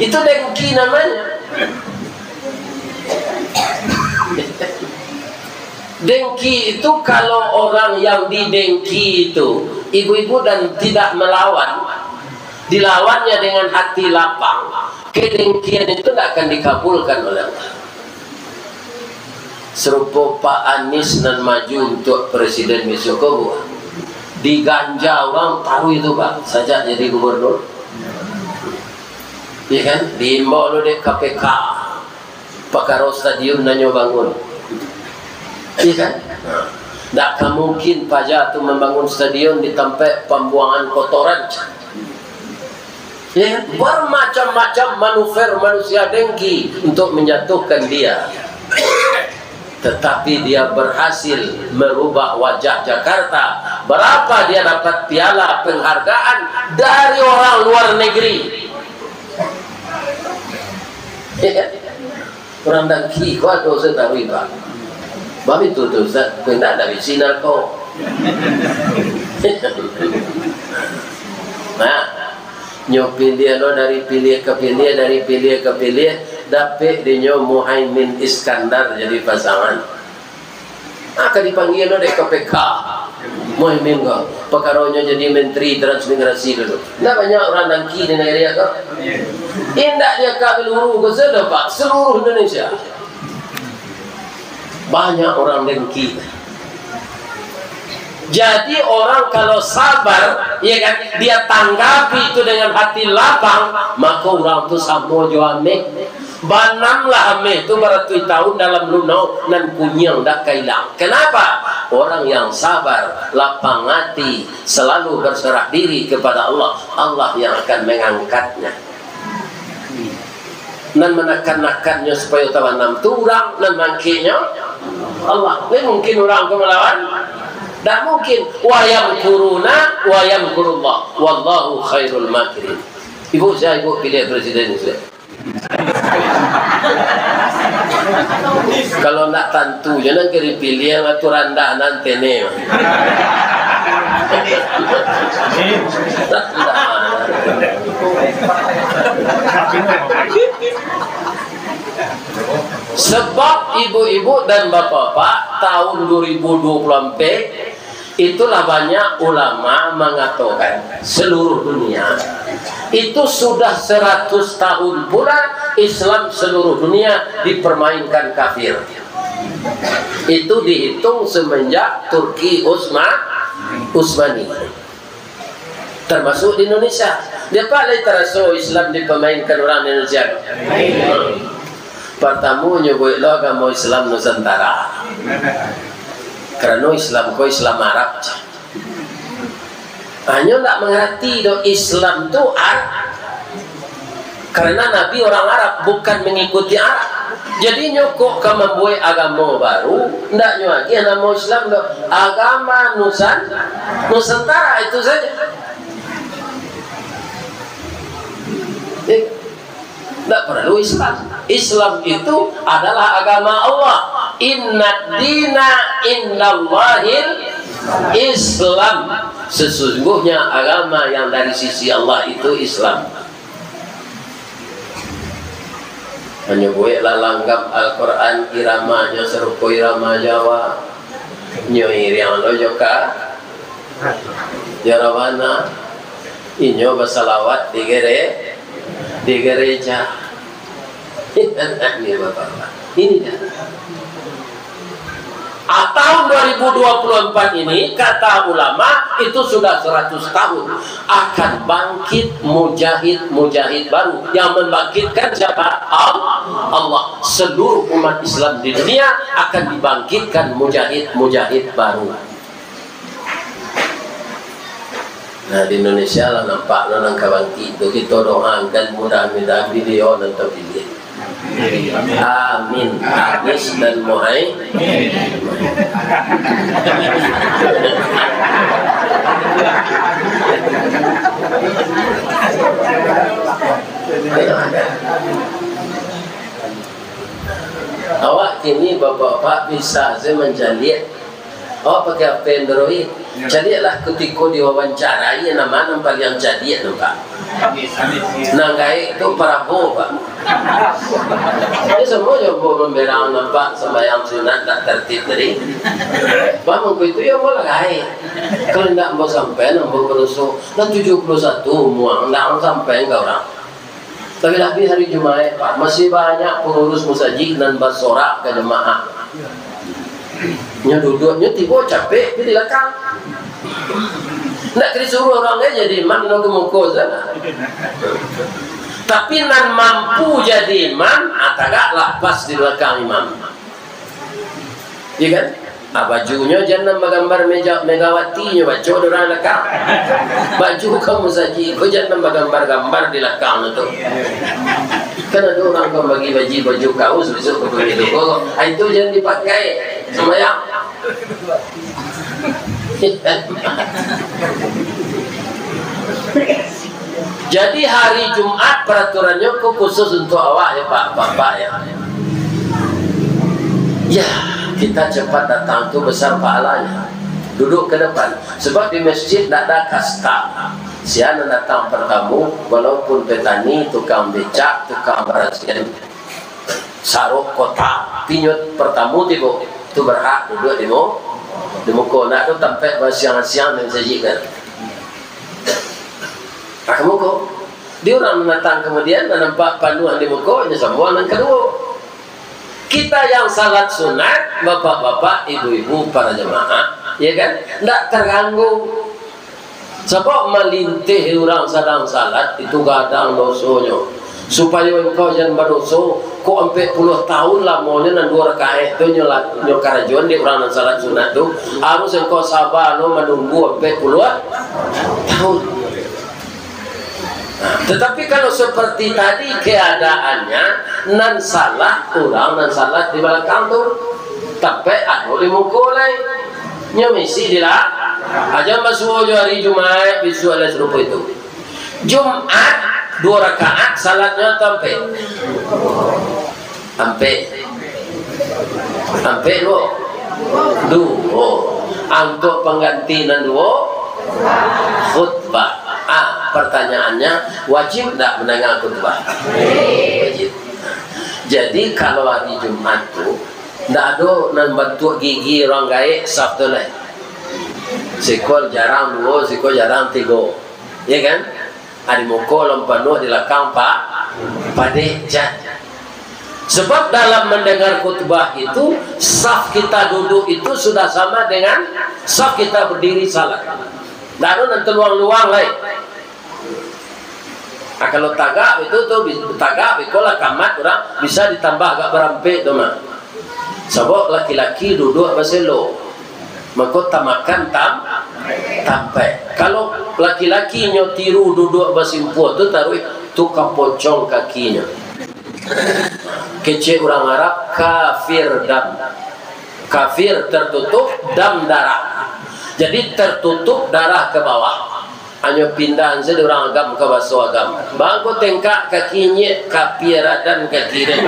Itu dengki namanya. Dengki itu, kalau orang yang didengki itu ibu-ibu dan tidak melawan, dilawannya dengan hati lapang, kedengkian itu tidak akan dikabulkan oleh Allah. Serupo Pak Anies nan maju untuk presiden besok ko, Bu. Diganja urang taruih tu, Pak, sajak jadi gubernur. Iya kan? Diimbau lo dek K P K. Pakaro stadion nan nyo bangun. Iya kan? Ndak ka mungkin paja tu mambangun stadion di tampek pambuangan kotoran. Ya kan? Bermacam-macam manuver manusia dengki untuk menjatuhkan dia. Tetapi dia berhasil merubah wajah Jakarta. Berapa dia dapat piala penghargaan dari orang luar negeri? Ya kan? Urang dengki ko ado sataruih, Pak. Bab itu tu, Ustaz, ko indak dari Cina ko. Nah, nyo piliah lo dari piliah ka piliah, dari piliah ka piliah, dapek dinyo Muhaimin Iskandar jadi pasangan. Ah, ka dipanggia lo dek K P K. Muhaimin ko, pakaronyo jadi menteri transmigrasi dulu. Ndak banyak urang dengki di nagari ko? Indak di Kalua ko sajo, Pak, seluruh Indonesia. Banyak urang dengki. Jadi, orang kalau sabar, ya kan, dia tanggapi itu dengan hati lapang, maka urang tu samo jo ameh. Banamlah ameh tu baratuih tahun dalam lunau, nan kuniang dak ka ilang. Kenapa? Orang yang sabar, lapang hati, selalu berserah diri kepada Allah, Allah yang akan mengangkatnya. Nan manakan-nakannyo supayo tabanam tu urang, nan mangkeknyo Allah. Lai mungkin urang tu malawan? Dak mungkin. Wa yamkuruna wa yamkurullah, wallahu khairul makirin. Ibu, sia ibu pilih presiden tu? Kalau ndak tantu je nan ka dipiliah, aturan dah nan tene. Sebab ibu-ibu dan bapak-bapak, tahun dua ribu dua puluh empat, itulah banyak ulama mangatokan seluruh dunia. Itu sudah seratus tahun pula Islam seluruh dunia dipermainkan kafir. Itu dihitung semenjak Turki Utsma-, Utsmani. Termasuk di Indonesia. Dia apa lai taraso Islam dipamainkan urang di Indonesia? Partamo nyo buek lo agamo Islam Nusantara. Karano Islam ko Islam Arab. Hanyo ndak mangarati doh Islam tu Arab. Karena Nabi orang Arab, bukan mengikuti Arab. Jadi nyo kok ka mambuek agamo baru, ndak nyo agiah namo Islam doh. Agama Nusan-, Nusantara itu saja. Eh, ndak perlu Islam. Islam itu adalah agama Allah. Inna dina indallahil Islam. Sesungguhnya agama yang dari sisi Allah itu Islam. Hanyo bueklah langgam Al-Quran, iramanyo sarupo irama Jawa. Nyo iriang lo jo ka, jo rabana. Inyo basalawat di gere-, di gereja. Ini Bapak-bapak. Ini dah. Ah, tahun dua ribu dua puluh empat ini, kata ulama, itu sudah seratus tahun. Akan bangkit mujahid-mujahid baru. Yang membangkitkan siapa? Al-, Allah. Seluruh umat Islam di dunia akan dibangkitkan mujahid-mujahid baru. Nah, di Indonesia lah nampak lo nan ka bangkik tu. Kito doakan mudah-mudahan baliau nan tapiliah. Amin. Anies dan Muhai. Awak kini bapak-bapak bisa saja mancaliak. Awak pakai H P Android. Caliaklah kutiko diwawancarai, nama nan paliang caliak tu, Pak. Nan gaek tu Prabowo, Pak. Jadi, samo jo ambo mamberang nampak sambayang sunat tak tertib tadi. Bang, mangko itu yo ambo lah gaek. Kalau indak ambo sampai, ambo badoso. Lah tujuh puluh satu umua, indak sampai ka urang. Labiah-labiah hari Jumaik, Pak, masih banyak pangurus musajik nan basorak ka jamaah. Nyo duduak, nyo tibo capek, di balakang. Ndak ka disuruah urang, eh, jadi imam, nyo ka muko sana. Tapi nan mampu jadi imam, ah, tagaklah pas di balakang imam. Iya kan? Ah, bajunyo jan nan bagambar meja, Megawati nyo baco di urang balakang. Baju ka musajik ko jan nan bagambar-gambar di balakang tu. Kan ado urang ka bagi baju, baju kaus, bisuak ka bagi tu ko. Ah, itu jan dipakai. Sumbayang. Jadi, hari Jumat peraturannyo ko khusus untuk awak, ya, Pak, Bapak, ya. Ya, kita cepat datang tu besar pahalanya. Duduk ke depan. Sebab di masjid ndak ada kasta. Sia nan datang pertamo, walaupun petani, tukang becak, tukang barasian sarok kota, tapi nyo pertamo tibo, tu berhak duduak di mu-, di muko. Ndak ado tampek basiang-siang nan sajikan. Nah, ka muko. Di urang nan datang kemudian, nan nampak panuah di muko, nyo sambuang nan kaduo. Kita yang salat sunat, bapak-bapak, ibu-ibu, para jamaah, ya kan, ndak terganggu. Sabab malintih urang sadang salat, itu gadang dosonyo. Supayo engkau jan badoso, kok ampek puluah tahun lamonyo nan duo rakaat tu nyo la-, nyo karajoan di urang nan salat sunat tu, harus engkau saba lo manunggu ampek puluah tahun. Nah, tetapi kalau seperti tadi keadaannya, nan salah urang nan salat di balakang tu, tampek ado di muko lai. Nyo misi di la-, aja basuo jo hari Jumaik, bisuak lai sarupo itu. Jumaik, duo rakaat, salatnyo tampek. Ampek. Ampek duo. Duo. Ah, untuak pangganti nan duo, khutbah. Ah, pertanyaannya, wajib ndak mandanga khutbah? Wajib. Jadi, kalau hari Jumat tu, ndak ado nan bantuak gigi urang gaek saf tu lai. Siko jarang duo, siko jarang tigo. Ya kan? Ari muko alun panuah, di lakang pa-, padek jan. Sebab dalam mendengar khutbah itu, saf kita duduk itu sudah sama dengan saf kita berdiri salat. Ndak ado nan taluang-luang lai. Ah, kalau tagak itu tu, bi-, tagak beko lah kamat urang, bisa ditambah agak barampek tu mah. Sabab laki-laki duduak baselo, mako tamakan tam-, tampek. Kalau laki-laki nyo tiru duduak basimpuah tu, taruih tu ka pocong kakinyo. Kecek urang Arab, kafir dam. Kafir tertutup, dam darah. Jadi tertutup, darah ke bawah. Hanyo pindahan sajo urang agam ka baso agam. Bangko tengkak kaki nyiak, kapia radan kaki den.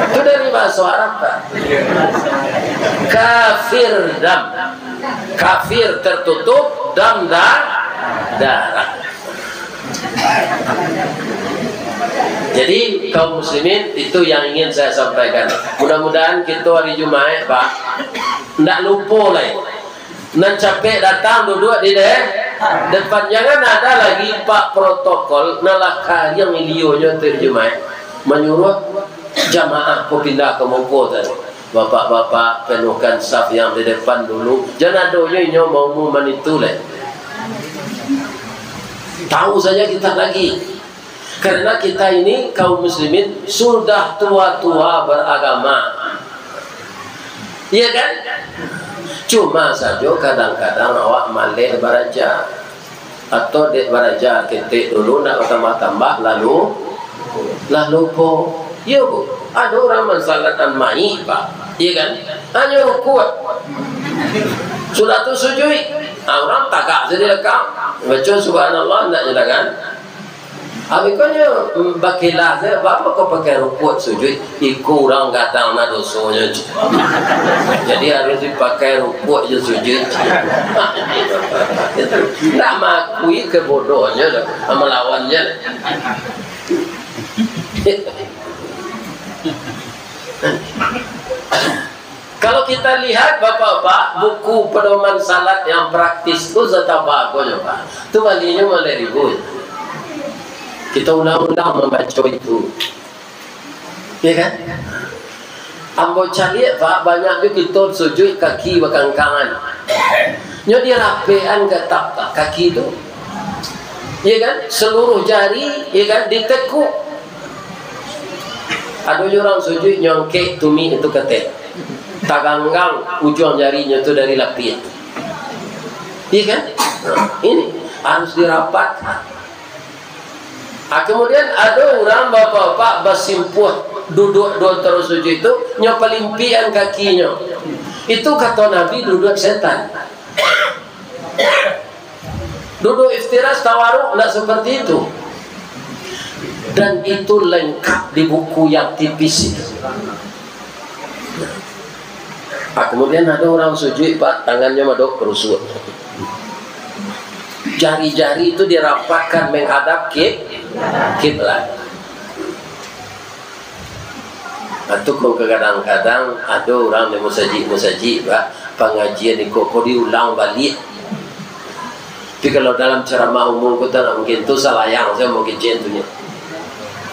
Itu dari bahaso Arab, Pak. Kafir dam. Kafir tertutup, dam da-, darah. Jadi, kaum muslimin, itu yang ingin saya sampaikan. Mudah-mudahan kita hari Jumaat, Pak, ndak lupo lai. Nan capek datang duduak di de-, depan. Jangan ada lagi, Pak, protokol, nan lah kariang ilionyo tu di Jumaat, manyuruah jamaah ko pindah ka muko tadi. Bapak-bapak, penuhkan saf yang di depan dulu. Jan ado nyo inyo maumuman itu lai. Tahu saja kita lagi. Karena kita ini kaum muslimin sudah tua-tua beragama. Iya kan? Cuma sajo kadang-kadang awak maleh baraja. Atau dek baraja ketek dulu, ndak batambah-tambah, lalu, lalu lupo. Iyo, Bu. Ado urang mansalakan mayik, Pak. Iya kan? Hanyo rukuak. Sudah tu sujuik. Ah, urang tagak sajo di lakang. Baco subhanallah, ndak nyo tangan. Abih ko nyo, mm, bakilah sajo, baa kok pakai rukuak sujuik? Iko urang gadang na dosonyo, cik. Jadi harus dipakai rukuak jo sujuik, cik. Ndak maakui kebodohannyo doh, malawannyo. Kalau kita lihat, Bapak-bapak, buku pedoman salat yang praktis tu satapa ko nyo, Pak. Tu balinyo maleh ribu. Kita ulang-ulang mambaco itu. Ya kan? Ambo caliak, Pak, banyak tu kito sujuik kaki bakangkangan. Nyo dirapekan ka tapak kaki tu. Ya kan? Seluruh jari, ya kan, ditekuk. Ado juo urang sujuik nyo angkek tumik itu kateh. Taganggang ujuang jarinyo tu dari lapiak. Iya kan? Nah, ini harus dirapatkan. Ah, kemudian ado urang bapak-bapak basimpuah duduak duo antaro sujuik tu, nyo palimpikan kakinyo. Itu kato Nabi duduak setan. Duduk iftiras tawaruk, ndak seperti itu. Dan itu lengkap di buku yang tipis itu. Ah, kemudian ada orang sujud, Pak, tangannya madok kerusuh. Jari-jari itu dirapatkan menghadap kib-, kiblat. Atu ko kadang-kadang ado urang di musajik-musajik, Pak, pangajian iko ko diulang baliak. Tapi kalau dalam ceramah umum ko tak mungkin, tu salayang sajo mungkin cen tu nyo.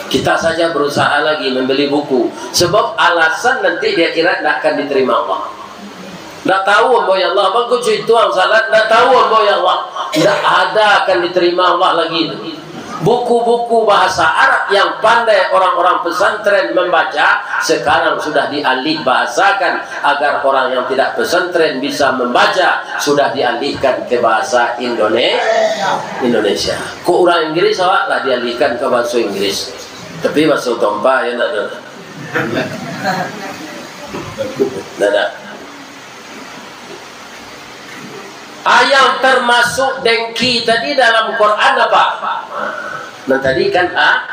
Kita saja berusaha lagi membeli buku, sebab alasan nanti di akhirat ndak akan diterima Allah. Ndak tahu ambo ya Allah, bangku cuituang salat, ndak tahu ambo ya Allah. Ndak ada akan diterima Allah lagi itu. Buku-buku bahasa Arab yang pandai orang-orang pesantren membaca, sekarang sudah dialih bahasakan agar orang yang tidak pesantren bisa membaca, sudah dialihkan ke bahasa Indone-, Indonesia. Kok urang Inggris awak lah dialihkan ke bahasa Inggris. Tapi bahasa Tompa ya ndak ada. Ndak ada. Ah, yang termasuk dengki tadi dalam Quran apa? Nah, tadi kan, ah,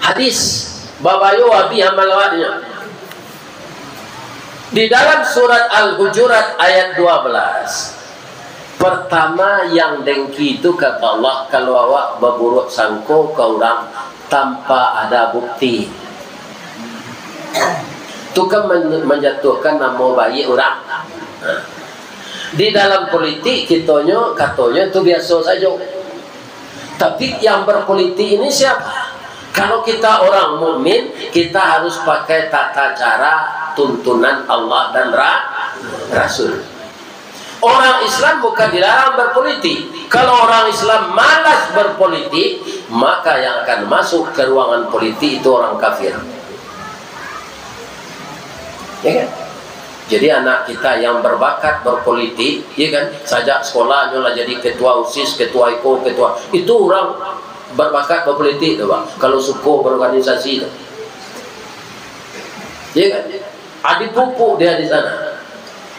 hadis. Babayo abi amal awaknyo. Di dalam surat Al-Hujurat ayat dua belas, pertama yang dengki itu kata Allah, kalau awak baburuak sangko ka urang tanpa ada bukti. Tu kan men-, manjatuahkan namo baiak urang. Nah, di dalam politik kitonyo, katonyo tu biaso sajo. Tapi yang berpolitik ini siapa? Kalau kita orang mukmin, kita harus pakai tata cara tuntunan Allah dan ra-, Rasul. Orang Islam bukan dilarang berpolitik. Kalau orang Islam malas berpolitik, maka yang akan masuk ke ruangan politik itu orang kafir. Ya kan? Jadi anak kita yang berbakat berpolitik, ya kan? Sajak sekolah nyo lah jadi ketua OSIS, ketua iko, ketua. Itu urang berbakat berpolitik tu, Pak. Kalau suko berorganisasi tu. Ya kan? Ah, dipupuk dia di sana.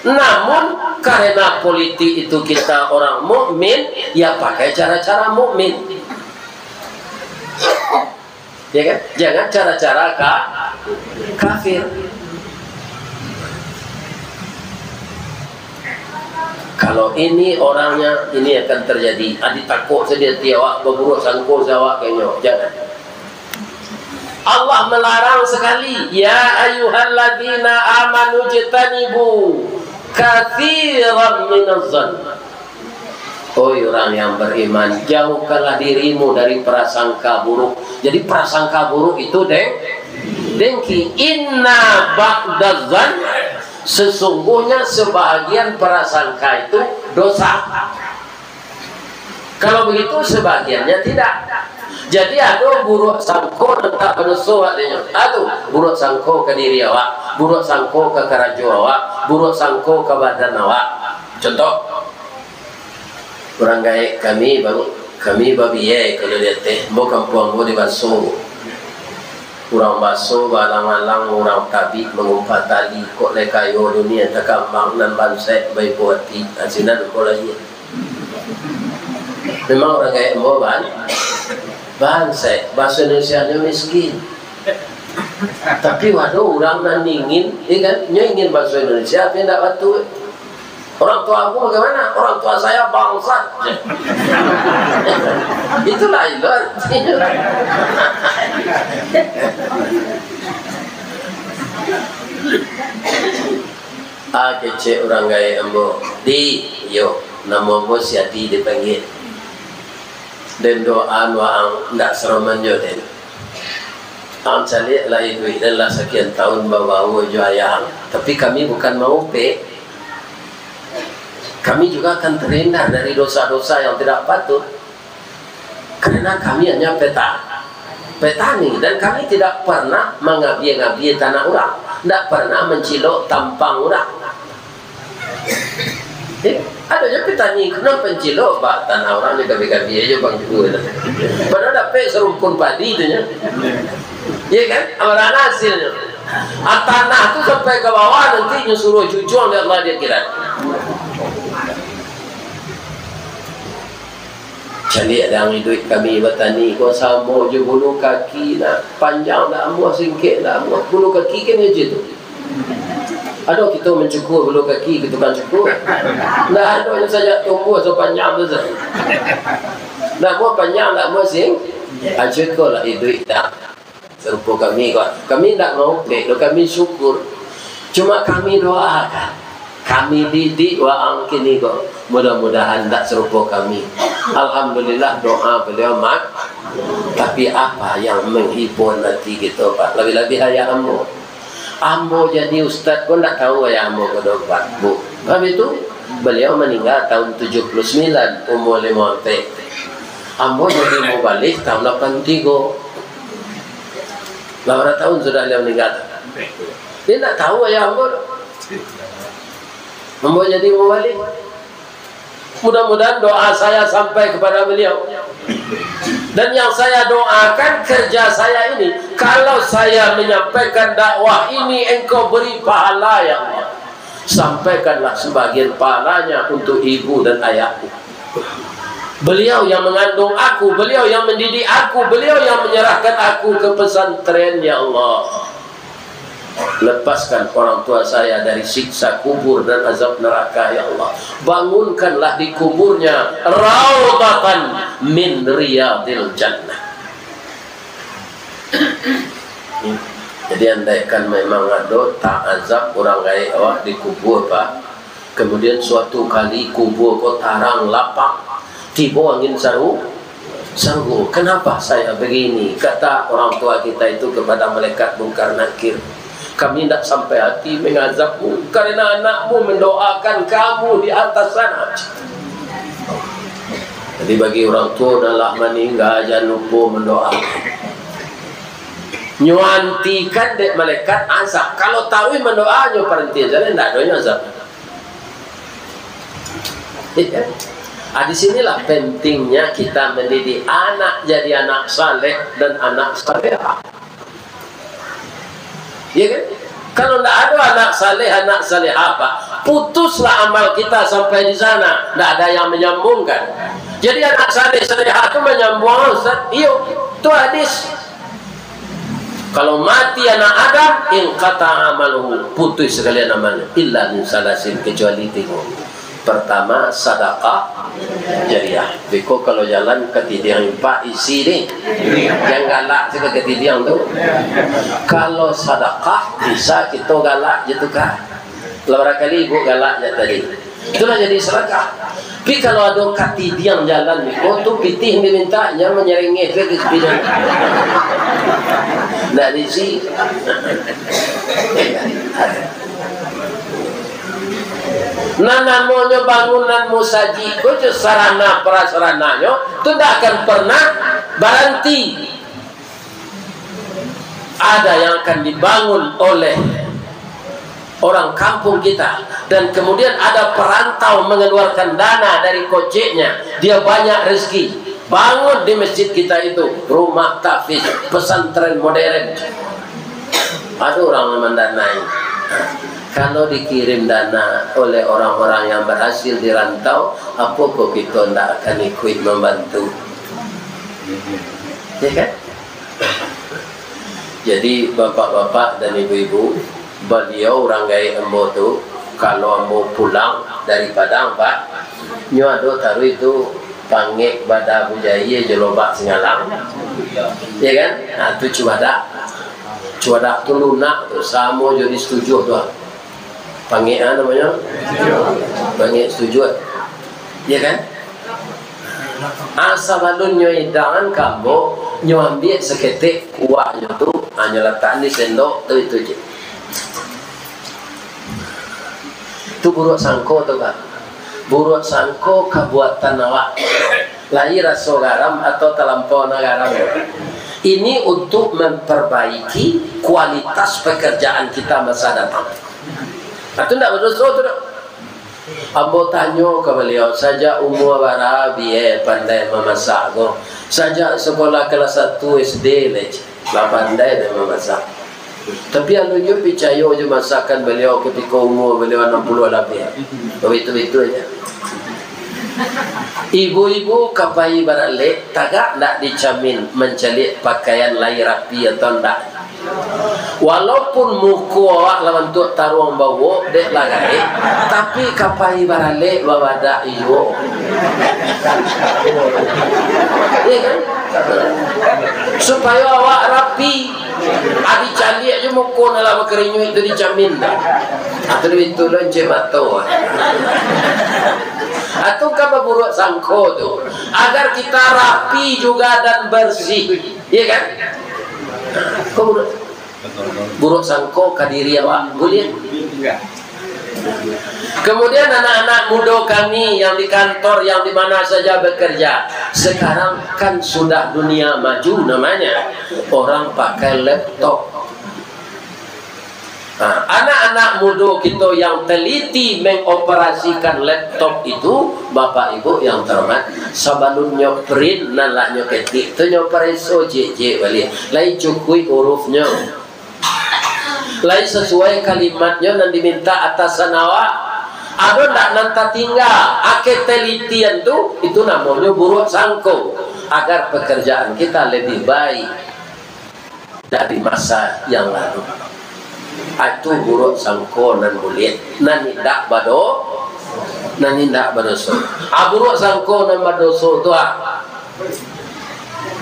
Namun, karena politik itu kita orang mukmin, ya pakai cara-cara mukmin. Ya kan? Jangan cara-cara ka-, kafir. Kalau ini orangnya, ini akan terjadi. Adi takut saja ti awak, baburuak sangko saja awak kayaknya. Jangan. Allah melarang sekali, "Ya ayyuhalladzina amanu jtanibu katsiran minaz zan." Oi orang yang beriman, jauhkanlah dirimu dari prasangka buruk. Jadi prasangka buruk itu deng-, dengki. Inna ba'daz zan, sesungguhnya sebahagian prasangka itu dosa. Kalau begitu, sebagiannya tidak. Jadi, ado buruak sangko tantang manusia awak tu. Ah, tu, buruak sangko ka diri awak, buruak sangko ka karajo awak, buruak sangko ka badan awak. Contoh, urang gaek kami, bang, kami babiai kalau di ateh, ambo kampuang ambo di Baso. Urang Baso baalang-alang, urang tabik mangumpa tali, kok lai kayo dunia takambang nan bansaik baibo ati, ah, sinan ambo lahia. Memang urang gaek ambo ban-, bansaik, bahaso Indonesianyo miskin. Tapi ado urang nan ingin, ya kan, nyo ingin bahaso Indonesia, tapi ndak batua. Orang tua ambo bagaimana? Orang tua saya bangsat. Itulah ilmu. Ah, kecek urang gaek ambo. Di, yo, namo ambo si Adi dipanggia. Den doa waang ndak saroman jo den. Ang caliak lah iduik den lah sakian tahun babaua jo ayah ang. Tapi kami bukan maupek. Kami juga akan terhindar dari dosa-dosa yang tidak patut. Karena kami hanya peta-, petani dan kami tidak pernah mangabia-ngabia tanah urang, tidak pernah mancilok tampang urang. Eh, ado je petani, kenapa cilok bak tanah urang ni, gabi-gabi aja bang juo tu. Padahal dapek sarumpun padi tu nya. Iya kan? Amanah hasilnyo. Ah, tanah tu sampai ka bawah nanti nyo suruh jujuang dek Allah di akhirat. Caliak dang iduik kami batani ko, samo jo bulu kaki, nak panjang dak amuah, singkek dak amuah. Bulu kaki kan macam tu. Ado kito mancukur bulu kaki ka tukang cukur? Ndak ado, nyo sajak tumbuah sapanjang tu sa. Ndak amuah panjang, ndak amuah sing-, ah, cukuiklah iduik dang. Sarupo kami ko, kami indak maupek doh, kami syukur. Cuma kami doakan, kami didik waang kini ko, mudah-mudahan indak sarupo kami. Alhamdulillah, doa baliau mak-, tapi apa yang menghibur hati kito, Pak? Labiah-labiah ayah ambo. Ambo jadi ustaz ko indak tahu ayah ambo ko doh, Pak, Bu. Habis tu, baliau maningga tahun tujuh puluh sembilan, umur limo ampek. Ambo jadi mubalig tahun lapan tigo. Lah bara tahun sudah baliau maningga tu? Dia indak tahu ayah ambo tu. Ambo jadi mubalig. Mudah-mudahan doa saya sampai kepada beliau. Dan yang saya doakan, kerja saya ini, kalau saya menyampaikan dakwah ini, Engkau beri pahala, ya Allah. Sampaikanlah sebagian pahalanya untuk ibu dan ayahku. Beliau yang mengandung aku, beliau yang mendidik aku, beliau yang menyerahkan aku ke pesantren, ya Allah. Lepaskan orang tua saya dari siksa kubur dan azab neraka, ya Allah. Bangunkanlah di kuburnya raudhatan min riyadil jannah. Jadi, andaikan memang ado taazab urang gaek awak di kubur, Pak, kemudian suatu kali kubur ko tarang lapang, tibo angin saru-, sarugo, "Kenapa saya begini?" Kata orang tua kita itu kepada malaikat Mungkar Nakir, "Kami indak sampai hati mengazabmu, karena anakmu mendoakan kamu di atas sana." Jadi, bagi urang tuo, nan lah maningga, jan lupo mandoa. Nyo antikan dek malaikat azab. Kalau taruih mandoa, nyo parantian sajo, ndak ado nyo azab. Iya. Ah, di sinilah pentingnya kita mendidik anak jadi anak saleh dan anak salehah. Iya kan? Kalau ndak ado anak saleh, anak salehah, Pak, putuslah amal kita sampai di sana, ndak ada yang menyambungkan. Jadi anak saleh, salehah tu menyambung, Ustaz? Iyo, tu hadis. Kalau mati anak Adam, inqata'a amaluhu, putus sakalian amalnyo, illa min salasin, kecuali tigo. Pertama, sadakah jariah. Beko kalau jalan katidiang impak isi ni, jan galak se ka katidiang tu. Kalau sadakah, bisa kito galak je tu ka. Lah barakali ibu galak je tadi. Itulah jadi sadakah. Tapi kalau ado katidiang jalan beko tu, pitih diminta, nya manyarengeh se ka katidiang. Ndak diisi. Nan namonyo bangunan musajik ko jo sarana prasarananyo tu ndak akan pernah baranti. Ada yang akan dibangun oleh orang kampung kita, dan kemudian ada perantau mengeluarkan dana dari koceknya, dia banyak rezeki, bangun di masjid kita itu rumah tahfiz, pesantren modern. Ado urang mandanai. Kalau dikirim dana oleh orang-orang yang berhasil di rantau, apo kok kito ndak akan ikuik mambantu? Ya kan? Jadi, bapak-bapak dan ibu-ibu, baliau urang gaek ambo tu, Kalau ambo pulang dari Padang, Pak, nyo ado taruih tu pangek bada bujai jo lobak singalang. Ya kan? Nah, tu cuadak. Cuadak tu lunak tu, samo jo di Situjuah tu. Pangek, ah, namonyo? Pangek Situjuah. Ya kan? Ah, sabalun nyo idangan ka ambo, nyo ambiak saketek kuahnyo tu, ah, nyo latakan di sendok tu, itu je. Tu buruak sangko tu, Kak. Buruak sangko kabuatan awak. Lai raso garam atau talampau na garam. Ini untuk memperbaiki kualitas pekerjaan kita masa datang. Nah, tu ndak badoso tu, dok. Ambo tanyo ka baliau, sajak umua bara Bia pandai mamasak ko? Sajak sakolah kelas satu S D lai, lah pandai dek mamasak. Tapi alun juo picayo jo masakan baliau kutiko umua baliau anam puluah labiah. Baitu-baitu aja. Ibu-ibu ka pai baralek, tagak ndak dicamin mancaliak pakaian lai rapi atau ndak. Walaupun muko awak lah bantuak taruang bawok, dek lah gaek, tapi ka pai baralek babadak iyo. Iya kan? Supayo awak rapi. Adi caliak je muko nan lah bakarinyuik tu dicamin dah. Atau duit tu lonceng mato. Atau ka baburuak sangko tu. Agar kita rapi juga dan bersih. Iya kan? Kau buruak, buruak sangko ka diri awak. Buliah? Kemudian anak-anak mudo kami yang di kantor, yang di mana saja bekerja, sekarang kan sudah dunia maju namanya. Orang pakai laptop. Nah, anak-anak mudo kito yang teliti mengoperasikan laptop itu, Bapak Ibu yang terhormat, sabalun nyo print nan lah nyo ketik tu, nyo pareso ciek-ciek baliak. Lai cukuik hurufnyo. Lai sasuai kalimatnyo nan diminta atasan awak. Ado ndak nan tatingga? Ake telitian tu, itu namonyo buruak sangko, agar pekerjaan kita lebih baik dari masa yang lalu. Itu buruak sangko nan buliah, nan indak bado-, nan indak badoso. Ah, buruak sangko nan badoso tu, ah.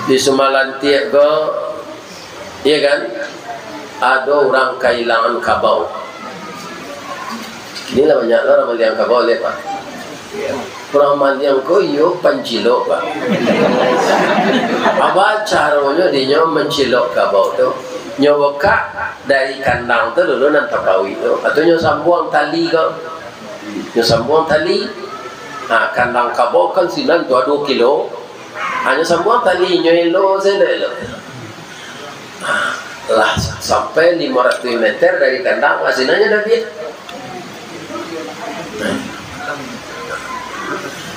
Di Sumalantiak ko, iya kan? Ado urang kahilangan kabau. Iko lah banyak lah urang maliang kabau, liek, Pak. Urang maliang ko iyo pancilok, Pak. Apo caronyo dinyo mancilok kabau tu? Nyo bukak dari kandang tu dulu nan tapauik tu. Atau nyo sambuang tali ko. Nyo sambuang tali. Ha, kandang kabau kan sinan tu ado kilo. Ha, nyo sambuang tali nyo elo sajo elo. Ha, lah sampai limo ratuih meter dari kandang, masinanyo dah biak.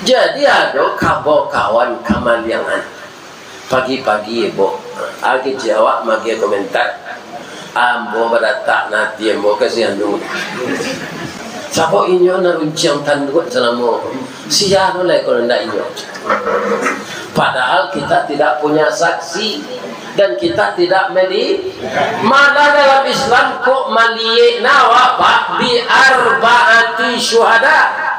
Jadi ado kabau kawan kamaliangan. Pagi-pagi, Bo, agi jawab magi komentar. Ambo baratak nati ambo, kasihan tu. Sabab inyo nan runciang tanduak salamo. Sia tu lai kalau ndak inyo. Padahal kita tidak punya saksi dan kita tidak meli-, malah dalam Islam kok maliek nawa, Pak, bi arbaati syuhada.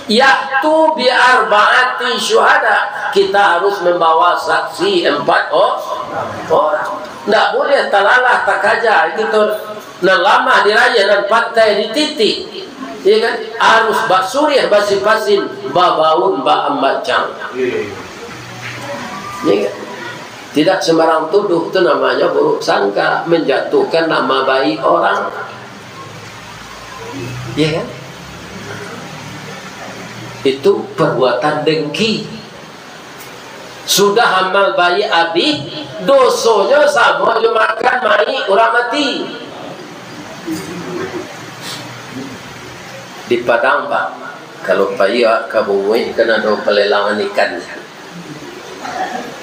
Yaitu bi arbaati syuhada. Kita harus membawa saksi empat o-, orang. Ndak boleh talalah takaja gitu. Nan lamah dirayah, nan pantai dititik. Iya kan? Harus basuriah basipasin, babaun baambacang. Iya kan? Tidak sembarang tuduh tu namanya buruk sangka, menjatuhkan nama baik orang. Iya kan? Itu perbuatan dengki. Sudah amal baik abih, dosonyo samo jo makan mayik urang mati. Di Padang, Pak, kalau pai awak ka Bunguih, kan ado palelangan ikan.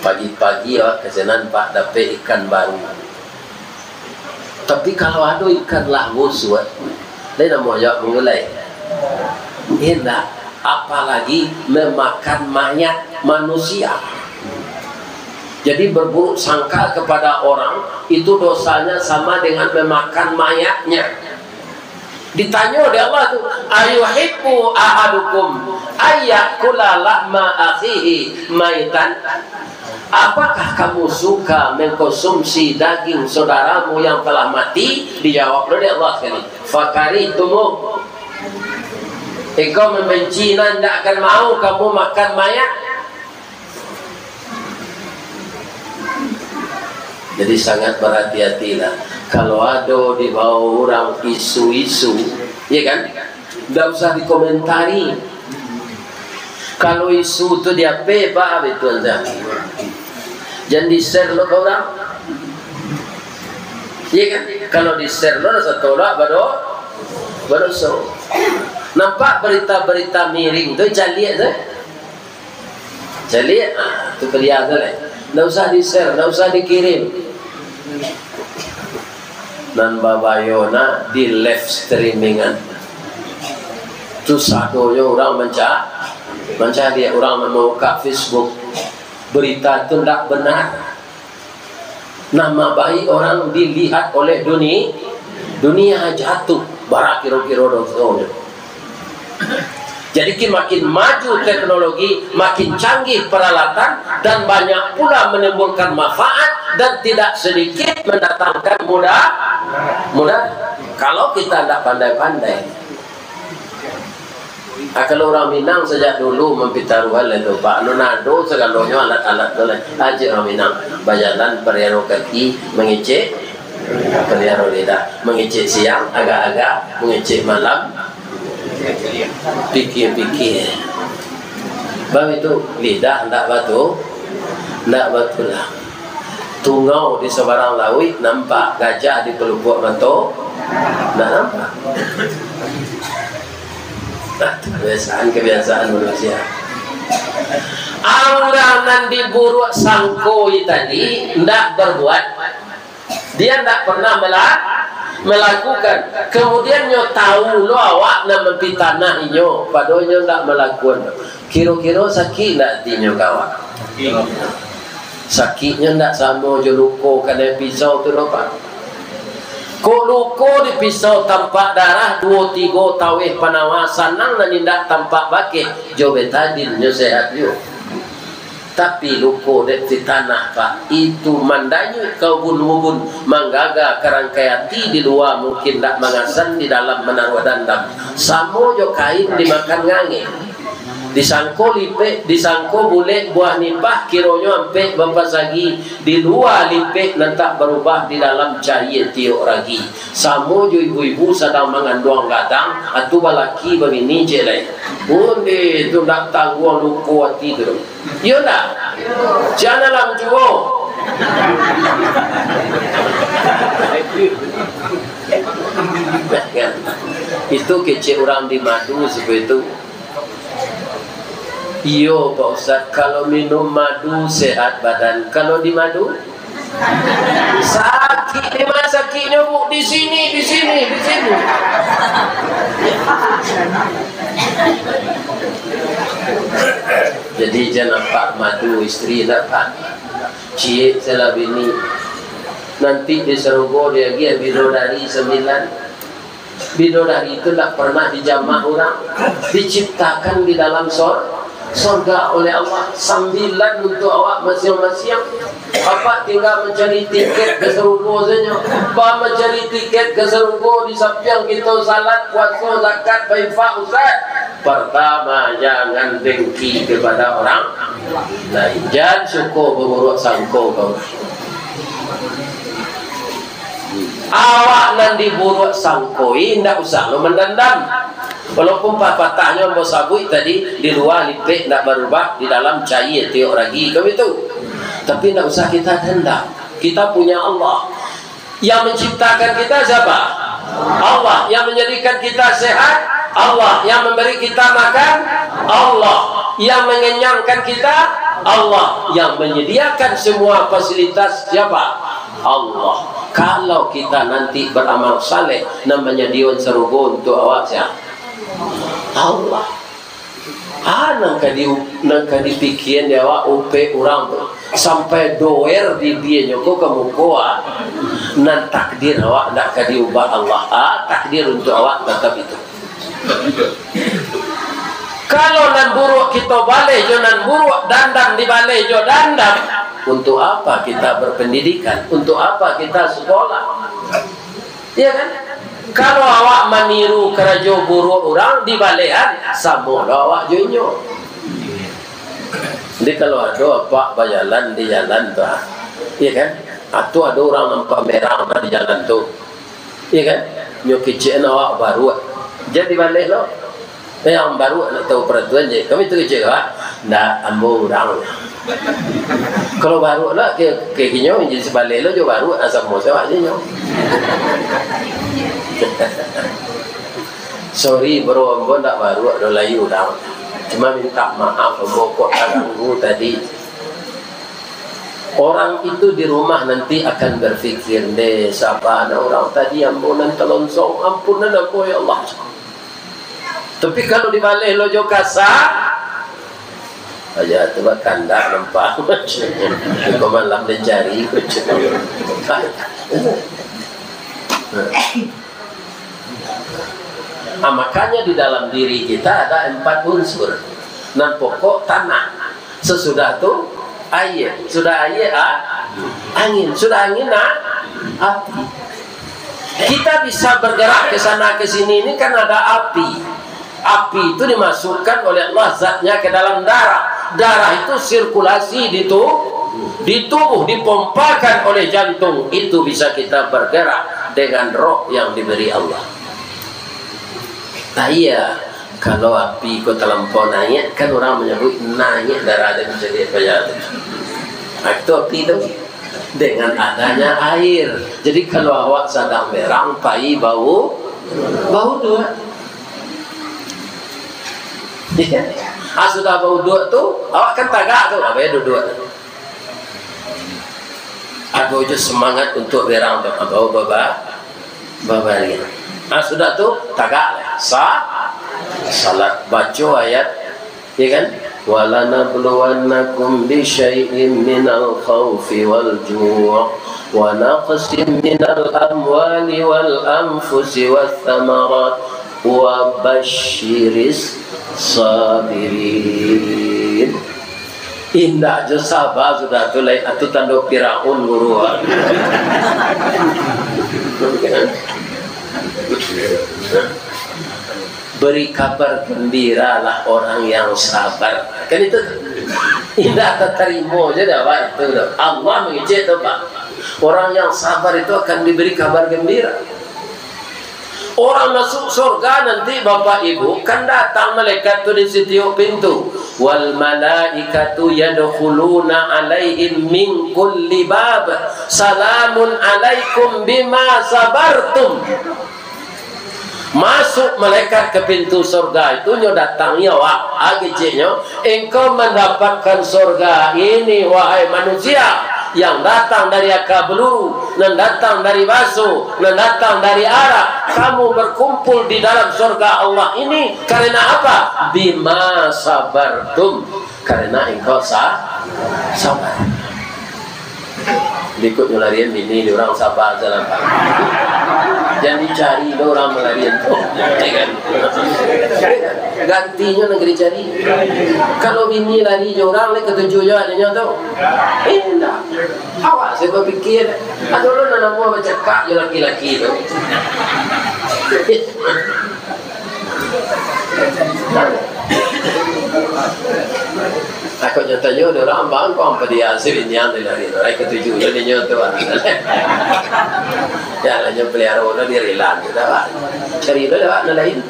Pagi-pagi awak ka sinan, Pak, dapek ikan baru. Tapi kalau ado ikan lah busuak, lai namo awak mangulai? Indak, apalagi memakan mayat manusia. Jadi, berburuk sangka kepada orang, itu dosanya sama dengan memakan mayatnya. Ditanyo dek Allah tu, "Ayuhibbu ahadukum ayyakula lahma akhihi maitan?" Apakah kamu suka mengkonsumsi daging saudaramu yang telah mati? Dijawab dulu dek Allah sekali, "Fakarihtumuh." Engkau membenci, nah, indak akan mau kamu makan mayat. Jadi, sangat berhati-hatilah. Kalau ado dibawa urang isu-isu, ya kan? Ndak usah dikomentari. Kalau isu tu di H P, bah, itu aja. Jan di-share lo ka urang. Iya kan? Kalau di-share lo, satu lah bado-, badoso. Nampak berita-berita miring tu, caliak tu. Caliak, ah, tu kelia tu lah. Ndak usah di-share, ndak usah dikirim. Nan babayo na di live streamingan. Tu sadonyo urang manca-, mancaliak, urang mambuka Facebook. Berita tu ndak benar. Nama baik orang dilihat oleh duni-, dunia, jatuh bara kiro-kiro doso. Jadi, ki makin maju teknologi, makin canggih peralatan, dan banyak pula menimbulkan manfaat dan tidak sedikit mendatangkan muda-, mudarat. Kalau kita ndak pandai-pandai. Ah, kalau urang Minang sajak dulu mampitaruahan lah tu, Pak. Alun ado sagalonyo alat-alat tu lah. Ajak urang Minang bajalan pariaro kaki, mangecek pariaro lidah. Mangecek siang, agak-agak, mangecek malam, pikia-pikia. Baitu, lidah ndak batu-, ndak batulang. Tungau di sabarang lauik nampak, gajah di palukuak mato ndak nampak. Nah, tu kebiasaan-kebiasaan manusia. Urang nan diburuak sangkoi tadi ndak berbuat, dia ndak pernah mela-, melakukan. Kemudian nyo tahu lo awak nan mampitanah inyo, padahal inyo ndak malakukan. Kiro-kiro sakik ndak atinyo ka awak? Sakiknyo ndak samo jo luko kanai pisau tu doh, Pak. Kok luko di pisau tampak darah, duo tigo taweh panawa, sanang nan indak tampak bakeh, jo betadin nyo sehat juo. Tapi luko dek pitanah, Pak, itu mandayuik ka ubun-ubun, manggaga ka rangkai ati, di lua mungkin ndak mangasan, di dalam manaruah dandam. Samo jo kain dimakan angek. Disangko lipek, disangko bulek buah nipah, kironyo ampek bapasagi, di lua lipek nan tak barubah, di dalam cayie tiok ragi. Samo jo ibu-ibu sadang manganduang gadang, atu balaki babini cek lai. Onde tu ndak tangguang luko ati tu. Iyo ndak? Jan alam juo. Itu kecek urang di madu sabagai tu. Iyo, Pak Ustaz, kalau minum madu sehat badan. Kalau di madu? Sakik di ma sakiknyo, Bu? Di sini, di sini, di sini. Jadi, jan nampak madu isteri, nampak. Ciek salah bini. Nanti di sarugo diagiah bidodari sambilan. Bidodari itu ndak pernah dijamak urang, diciptakan di dalam sor-, sorga oleh Allah, sambilan untuk awak masiang-masiang. Apak tinggal mancari tiket ka sarugo sajo. Ba mancari tiket ka sarugo, di sampiang kito salat, puaso, zakat, bainfak, Ustaz. Partama, jangan dengki kepada orang lain. Jan suko baburuak sangko ka urang. Awak nan diburuak sangkoi, ndak usah lo mandandam. Walaupun papatahnyo ambo sabuik tadi, di lua lipek ndak barubah, di dalam cayie tiok ragi, kan itu. Tapi ndak usah kita dendam. Kita punya Allah. Yang menciptakan kita siapa? Allah. Yang menjadikan kita sehat, Allah. Yang memberi kita makan, Allah. Yang mengenyangkan kita, Allah. Yang menyediakan semua fasilitas siapa? Allah. Kalau kita nanti beramal saleh, nan manyadiakan sarugo untuk awak, sia? Allah. Ah, nan ka di, nan ka dipikian di awak upek urang tu. Sampai doer bibianyo ko ka muko, ah. Nan takdir awak ndak ka diubah Allah. Ah, takdir untuk awak tatap itu. Kalau nan buruak kito baleh jo nan buruak, dandam dibaleh jo dandam, untuk apa kita berpendidikan? Untuk apa kita sekolah? Iya kan? Kalau awak maniru karajo buruak urang, dibalehan, samo lo awak jo inyo. Jadi, kalau ado apak bajalan di jalan tu, ah, iya kan? Atau ado urang nampak merang di jalan tu, iya kan? Nyo kecekan awak baruak, jan dibaleh lo. Eh, yang baruak nak tahu peraturan je. Kami tu kecek, Pak. Ndak, ambo urang. Kalau baruak lah, ke, ke kinyo, jadi sebaleh lo jo baruak, asal mo sawak je nyo. Sorry, bro, ambo ndak baruak do, lai urang. Cuma minta maaf, ambo kok taganggu tadi. Orang itu di rumah nanti akan berpikir, "Deh, saba na urang tadi ambo nan talonsong, ampunan ambo, ya Allah." Tapi kalau dibaleh lo jo kasa, aja tu bakandak nampak. Kau malam dicari. Ah, makanya di dalam diri kita ada empat unsur. Nan pokok tanah. Sesudah tu aia. Sudah aia, a-, angin. Sudah angin, a-, api. Kita bisa bergerak ke sana ke sini ini kan ada api. Api itu dimasukkan oleh Allah zatnya ke dalam darah. Darah itu sirkulasi di tu-, di tubuh, dipompakan oleh jantung. Itu bisa kita bergerak dengan roh yang diberi Allah. Nah, iya, kalau api ko talampau naiak, kan urang manyabuik naiak darah den jadi payah tu. Nah, itu api tu. Dengan adanya air. Jadi, kalau awak sadang berang, pai bau, bauduak. Iya. Ah, sudah bauduak tu, awak kan tagak tu, awak duduak. Ado jo semangat untuk berang tu, ambo baba-, babariang. Ah, sudah tu, tagak lah. Sa-, salat, baco ayat, ya kan? "Walanabluwannakum bisyai'im minal khaufi wal ju', wa naqsim minal amwali wal anfusi wath thamarat, wa basyiris sabirin." Indak jo saba sudah tu, lain atu tando Firaun, guru. Beri kabar gembiralah orang yang sabar. Kan itu tu. Indak tatarimo je dah, Pak, itu dah. Allah mangecek tu, Pak. Orang yang sabar itu akan diberi kabar gembira. Orang masuk surga nanti, Bapak Ibu, kan datang malaikat tu di setiap pintu. "Wal malaikatu yadkhuluna alaihim min kulli bab. Salamun alaikum bima sabartum." Masuk malaikat ke pintu surga itu, nyo datangi awak, ah, keceknyo, "Engkau mendapatkan surga ini, wahai manusia, yang datang dari Akabeluru, nan datang dari Baso, nan datang dari Arak, kamu berkumpul di dalam surga Allah ini karena apa? Bima sabartum, karena engkau sa-, sabar." Berikutnyo larian bini di urang sabar salah. Jan dicari do urang malarian tu. Gantinyo nan ka dicari. Kalau bini lari jo urang, lai katuju jo adonyo tu. Indak. Awak se bapikia. Ado lo nan namuah bacakak jo laki-laki tu. Aku nyo tanyo dek urang, "Bang, kok ampa dia si binian tu lari tu? Ai katuju jo dinyo tu, ah." Ya, lah nyo pelihara urang di rilan tu dah, Pak. Cari tu dah, Pak, nan lain.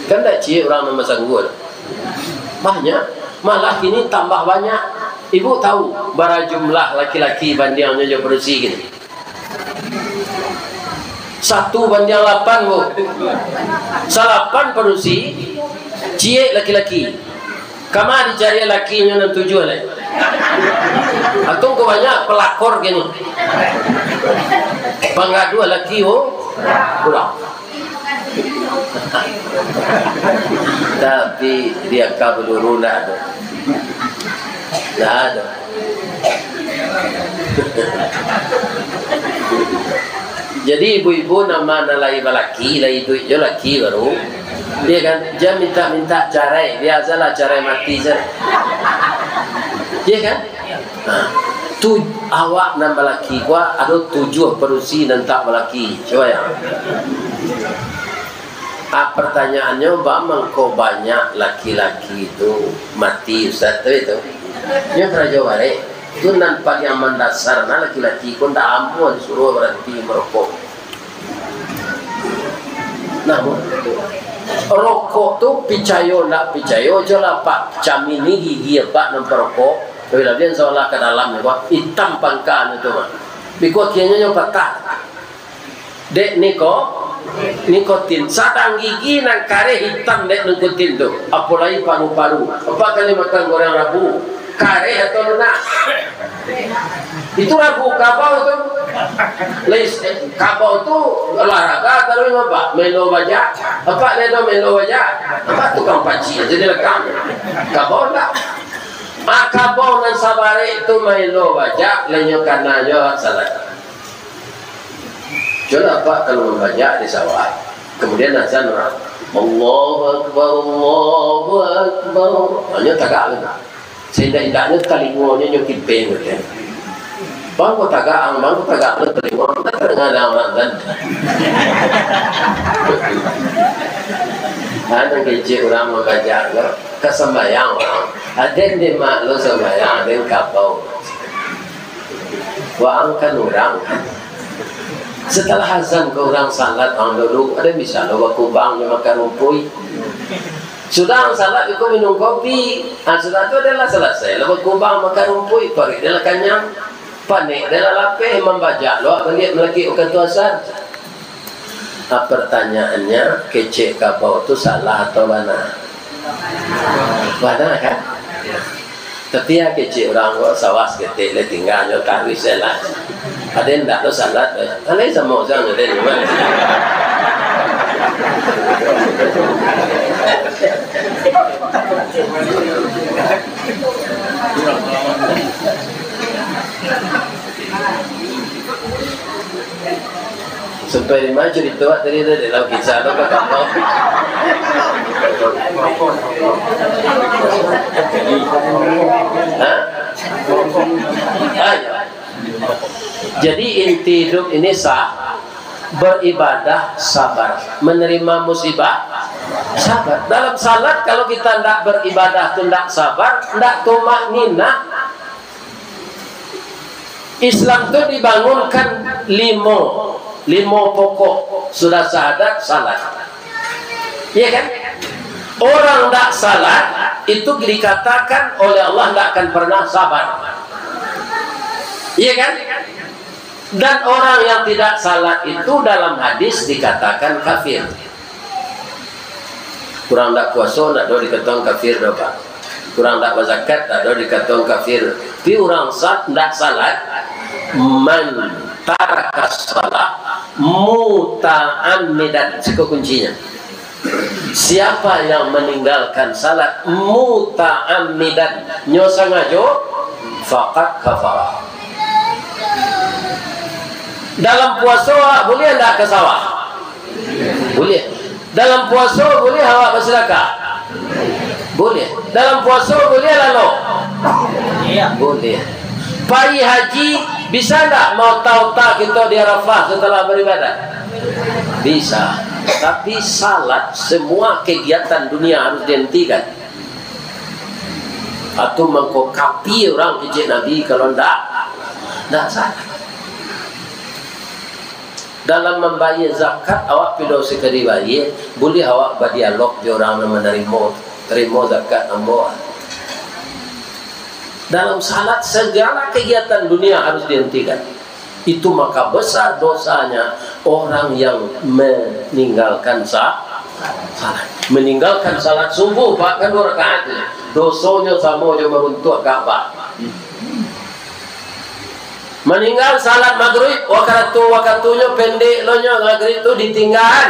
Kan dak ciek urang nan basanggua tu. Banyak. Malah kini tambah banyak. Ibu tahu bara jumlah laki-laki bandiangnyo jo padusi kini? Satu bandiang lapan, Bu. Salapan padusi, ciek laki-laki. Kama dicari lakinyo nan tujuah lai? Atau ko banyak pelakor kini. Panggaduah laki, oh, urang. Tapi di aka Baluru ndak ado. Ndak ado. Jadi ibu-ibu nan ma nan lai balaki, lai iduik jo laki baru, iyo kan, jan mintak-mintak carai, biasolah carai mati sajo. Iyo kan? Nah, tu awak nan balaki ko ado tujuah padusi nan tak balaki. Cubo yo. Ah, pertanyaannyo, ba mangko banyak laki-laki tu mati, Ustaz, tu itu. Nyo karajo barek. Tu nan paliang mandasar, nah, laki-laki ko ndak amuah disuruah baranti marokok. Nah, rokok tu, picayo ndak picayo, jo lah, Pak, camini gigi, Pak, nan parokok. Labiah-labiah salah ka dalam, Pak, itam pangkanyo tu, Pak. Biko akienyo nyo patah. Dek niko-, nikotin. Sadang gigi nan kareh itam dek nikotin tu. Apo lai paru-paru. Apak kali makan goreng rabu. Kareh atau lunak? Itu rabu kabau tu. Lais, kabau tu olahraga taruih apak? Main lo bajak. Apak lai tu main lo bajak? Apak tukang paci jadi lekang. Kabau ndak? Ah, kabau nan sabarek tu main lo bajak, lai nyo kana jo salat. Cubolah apak kalau mambajak di sawah, kamudian azan urang, "Allahu Akbar, Allahu Akbar." Hanyo tagak tu. Saindak-indaknyo talingonyo nyo kipeh tu. Bang, ko tagak ang, bang, ko tagak ang, talingo ang, ndak tadanga urang azan. Anu kecek urang mambajak tu, ka sambayang urang. Aden di mak lo sambayang, aden kabau. Waang kan urang. Setelah azan ko urang salat ang dulu, aden bisa lo bakubang jo makan rumpuik. Sudah ang salat, iko minum kopi. Ah, sudah tu aden lah salasai lo bakubang makan rumpuik, paruik aden lah kanyang. Panek aden lah lapeh, mambajak lo baliak malakik wakatu asar. Ah, pertanyaannyo, kecek kabau tu salah atau bana? Bana kan? Tapi yo kecek urang ko, sawah saketek lai tingga, nyo taruih se lah. Aden ndak lo salat, lai samo se ang jo den. Sampai di ma carito awak tadi tu, dek lau kisah tu ka kapal? Ha? Ah, yo. Jadi inti iduik ini sa-, beribadah sabar, menerima musibah sabar. Dalam salat, kalau kita ndak beribadah tu ndak sabar, ndak tumakninah, Islam tu dibangunkan limo, limo pokok, sudah syahadat, salat. Iya kan? Orang ndak salat, itu dikatakan oleh Allah ndak akan pernah sabar. Iya kan? Dan orang yang tidak salat itu dalam hadis dikatakan kafir. Urang ndak puaso ndak doh dikatokan kafir doh, Pak. Urang ndak bazakat ndak doh dikatokan kafir. Tapi urang sa-, ndak salat, man taraka salat muta'ammidan. Siko kuncinya. Siapa yang meninggalkan salat muta'ammidan, nyo sangajo, faqad kafara. Dalam puaso, buliah ndak ka sawah? Buliah. Dalam puaso buliah awak basadakah? Buliah. Dalam puaso buliah lalok? Buliah. Pai haji, bisa ndak maota-ota kito di Arafah setelah beribadah? Bisa. Tapi salat, semua kegiatan dunia harus dihentikan. Atau mangko kapi urang kecek Nabi kalau ndak, ndak salat. Dalam mambayia zakat, awak pido sakali bayia, buliah awak badialog jo urang nan manarimo, "Tarimo zakat ambo." Dalam salat, segala kegiatan dunia harus dihentikan. Itu maka besar dosanya orang yang meninggalkan sa-, salat. Meninggalkan salat subuh, bahkan dua rakaat, dosonyo samo jo maruntuah Ka'bah. Maninggal salat magrib, wakatu-, wakatunyo pendek lo nyo, magrib tu ditinggaan.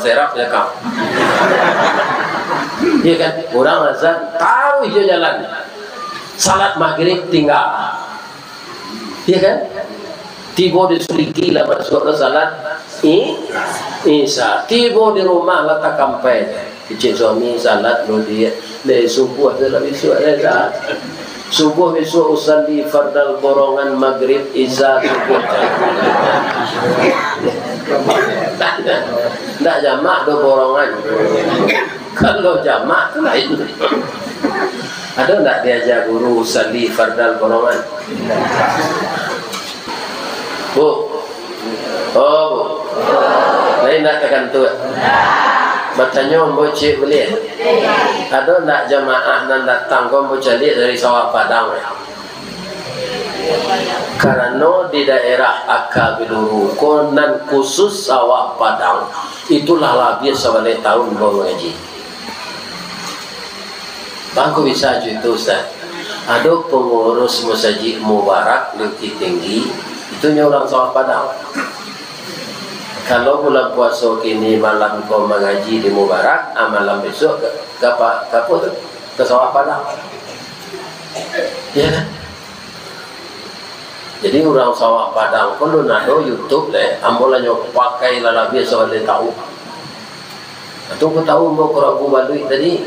serap je kau. Iyo kan? Urang azan, taruih jo jalan. Salat magrib tingga. Iyo kan? Tibo di Suriki lah masuak ka salat i-, Isya. Tibo di rumah lah takampai. Kecek suami salat dulu dia. Dari subuh tu lah bisuak dah. Subuh bisuak usalli fardal borongan, magrib, isya, subuh. Ndak jamak do borongan. Kalau jamak tu lain. Ado ndak diaja guru usalli fardal borongan? Bu. Oh, Bu. Lain ndak takantuak? Batanyo ambo ciek buliah? Ado ndak jamaah nan datang ko ambo caliak dari Sawah Padang? Karano di daerah Aka Biluru ko nan khusus Sawah Padang, itulah labiah sabaleh taun ambo mangaji. Bangko bisa jo itu, Ustaz. Ado pangurus Masajik Mubarak di Bukik Tinggi, itu nyo urang Sawah Padang. Kalau bulan puaso kini malam ko mangaji di Mubarak, ah, malam bisuak ka, ka pa-, ka apo tu? Ka Sawah Padang. Iyo kan? Jadi, urang Sawah Padang ko alun ado YouTube lai, ambo lah nyo pakai lah labiah sabaleh taun. Atau ko tahu ambo karabu baluik tadi?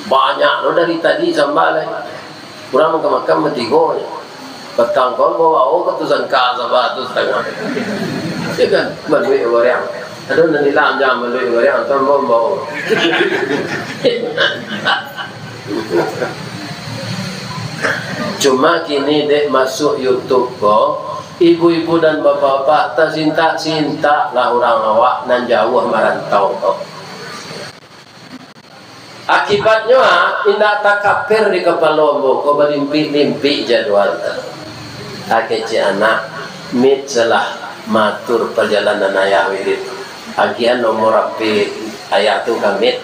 Banyak lo dari tadi samba lai. Urang makan-makan batigo nyo. Patang ko ambo bao ka tu sangka samba tu satangah. Iyo kan? Baluik barang. Ado nan ilang jam baluik barang, tu ambo bao. Cuma kini dek masuak YouTube ko, ibu-ibu dan bapak-bapak, tasintak-sintaklah urang awak nan jauah marantau ko. Akibatnyo, ah, indak takapir di kapalo ambo ko, balimpik-limpik jadwal tu. Ah, kecek anak, Mit salah maatur pajalanan ayah wirid. Agiahan nomor H P ayah tu ka Mit.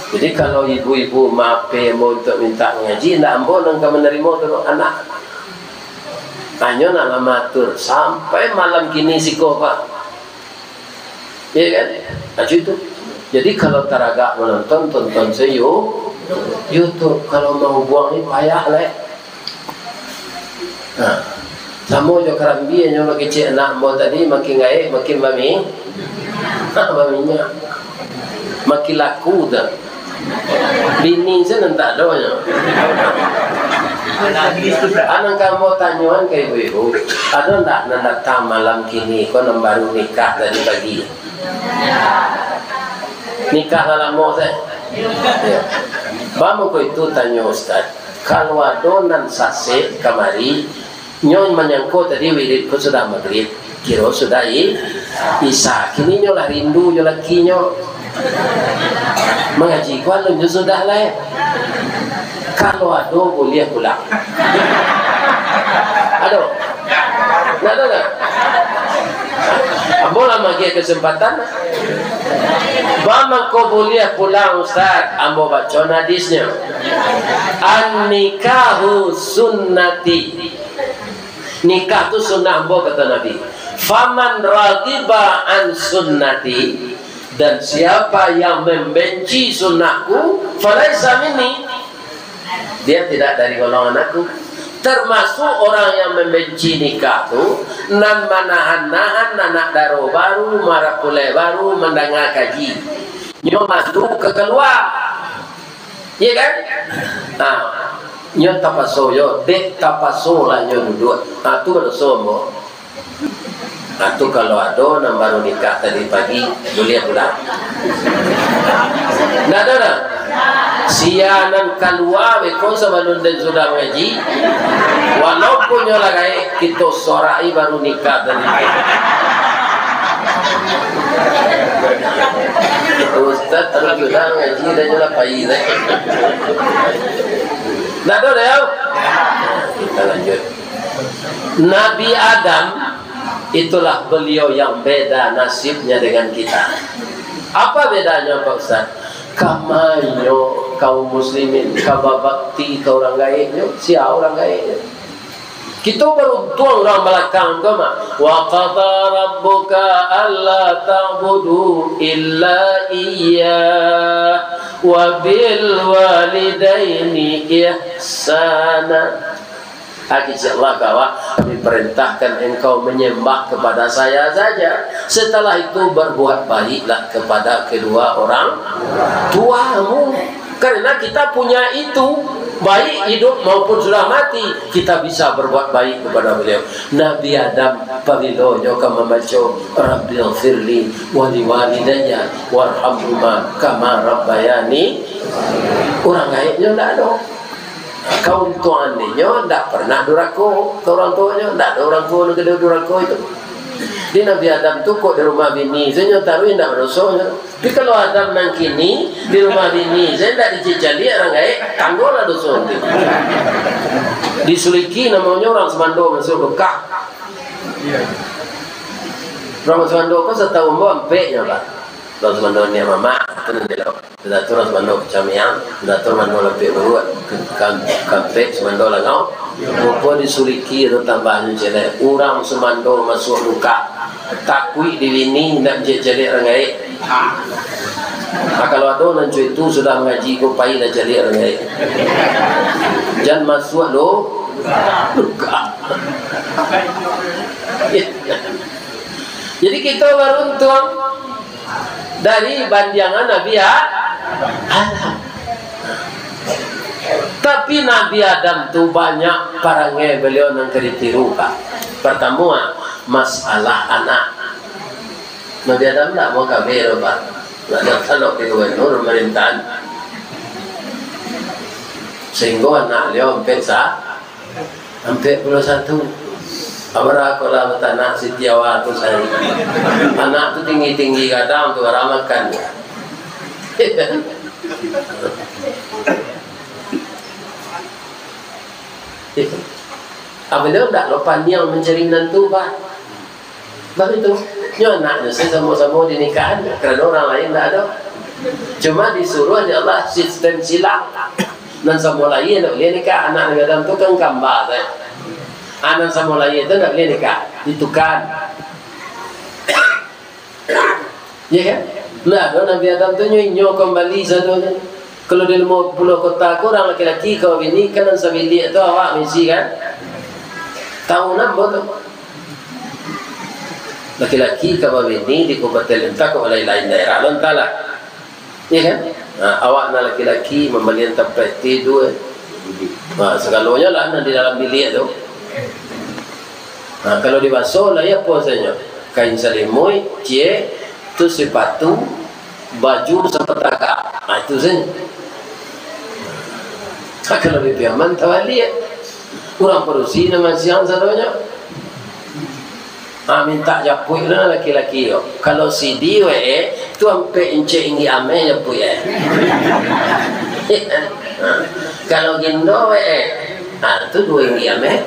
Jadi, kalau ibu-ibu ma-P M untuak mintak mangaji, indak ambo nan ka manarimo tu, anak. Hanyo nak lah maatur, sampai malam kini siko, Pak. Iyo kan? Nah, itu. Jadi, kalau taragak manonton, tonton sajo YouTube. Kalau mahubuang ni payah lai. Nah, samo jo karambia nyo, makin kecek anak ambo tadi, makin gaek, makin bami-, baminyak. Makin laku tu. Bini se nan tak ado nyo. Anak ambo tanyoan ka ibu-ibu, ado ndak nan datang malam kini ko nan baru nikah tadi pagi? Nikah lah lamo se. Yo. Baa mangko itu tanyo Ustaz? Kalau ado nan sasek kamari, nyo manyangko tadi wirid ko sudah magrib, kiro sudah i-, isya. Kini nyo lah rindu jo lakinyo. Mangaji ko alun nyo sudah lai. Kalau ado buliah pulang. Ado? Ndak ado, ndak? Ambo lah magiah kasempatan. Baa mangko buliah pulang, Ustaz? Ambo baco hadisnyo. An-nikahu sunnati. Nikah tu sunnah ambo, kato Nabi. Faman raghiba an sunnati, dan siapa yang membenci sunnahku, falaisa minni, dia tidak dari golongan aku. Termasuk orang yang membenci nikah tu, nan manahan-nahan anak daro baru, marapulai baru, mandanga kaji. Nyo mantu ka kalua. Iyo kan? Nah, nyo tapaso yo, dek tapaso lah nyo duduak. Nah, tu badoso ambo. Nah, tu kalau ado nan baru nikah tadi pagi, buliah pulang. Ndak ado dah. Sia nan kalua beko sabalun den sudah mangaji, walaupun nyo lah gaek, kito sorak-i baru nikah tadi pagi. Taruih sudah ngaji, dah nyo lah pai, dah. Ndak ado, dah, yo? Kita lanjut. Nabi Adam, itulah beliau yang beda nasibnya dengan kita. Apa bedanya, Pak Ustaz? Kama inyo kaum muslimin ka babakti ka urang gaeknyo, sia urang gaeknyo? Kito baruntuang urang balakang tu mah. "Wa qada rabbuka alla ta'budu illa iyyah wa bil walidaini ihsana." Kecek Allah ka awak, "Kami perintahkan engkau menyembah kepada Saya saja. Setelah itu berbuat baiklah kepada kedua orang tuamu." Karena kita punya itu, baik hidup maupun sudah mati, kita bisa berbuat baik kepada beliau. Nabi Adam, pabilo nyo ka mambaco, "Rabbighfirli wa liwalidayya warhamhuma kama rabbayani." Urang gaeknyo ndak ado. Kauntuangannyo ndak pernah durako ka urang tuonyo, ndak ado urang tuo nan ka durako itu. Di Nabi Adam tu kok di rumah bini sajo taruih, ndak badoso nyo. Tapi kalau Adam nan kini di rumah bini sajo ndak dicaliak urang gaek, tanggolah doso tu. Disuliki namonyo urang sumando masuak Mekah. Urang sumando ko satahun ambo ampek nyo, Pak. Urang sumando niak mamak, tu nan elok. Sudah tu urang sumando Kacamiang, sudah tu sumando Lampek Buruak, ka-, ka-, Kampek, sumando Langau. Rupo disuliki tu tambahnyo ciek lai. Urang sumando masuak lukak. Takuik di bini, indak mancaliak-caliak urang gaek. Ah, kalau ado nan co itu sudah mangaji ko, pailah caliak urang gaek. Jan masuak lu-, lukak. Jadi kito baruntuang dari bandiangan Nabi A-, Adam. Tapi Nabi Adam tu banyak parangai baliau nan ka ditiru, Pak. Partamo, masalah anak. Nabi Adam ndak mau kabeh doh, Pak. Ndak ada talok di gubernur, pamarintahan. Sahinggo anak baliau ampek sa-, Ampek puluah satu. Abarakolah batanak Siti Hawa tu sayo. Anak tu tinggi-tinggi gadang tu, bara makan. Abih tu ndak lo paniang mancari minantu, Pak. Baru tu, nyo anaknyo se samo-samo dinikahan, karano urang lain ndak ado. Cuma disuruah dek Allah sistem silang. Nan samo lahia ndak buliah nikah, anak Nabi Adam tu kan kamba sajo. Ah, nan samo lahia tu ndak buliah nikah, ditukahan. Iya kan? Ndak ado Nabi Adam tu nyo inyo kambali sado tu. Kalau di Limo Puluah Kota ko, urang laki-laki ka babini, kan nan sabiliak tu awak misi kan? Tahu nan ambo tu. Laki-laki ka babini di kabupaten Lentah, ka lain-lain daerah lo, antahlah. Iya kan? Ha, awak nan laki-laki mambalian tampek tidua. Ha, sagalonyo lah nan di dalam biliak tu. Ha, kalau di baso lah, iyo apo sajo? Kain salimuik, ciek, tu sipatu, baju sapatagak. Ha, itu sajo. Ha, kalau di Piaman tabaliak. Urang padusi nan masiang sadonyo. Ah, mintak japuik lah laki-laki ko. Kalau sidi W E, tu ampek incek inggik ameh japuik e. Ha. Kalau gindo W E, ha, tu duo inggik ameh.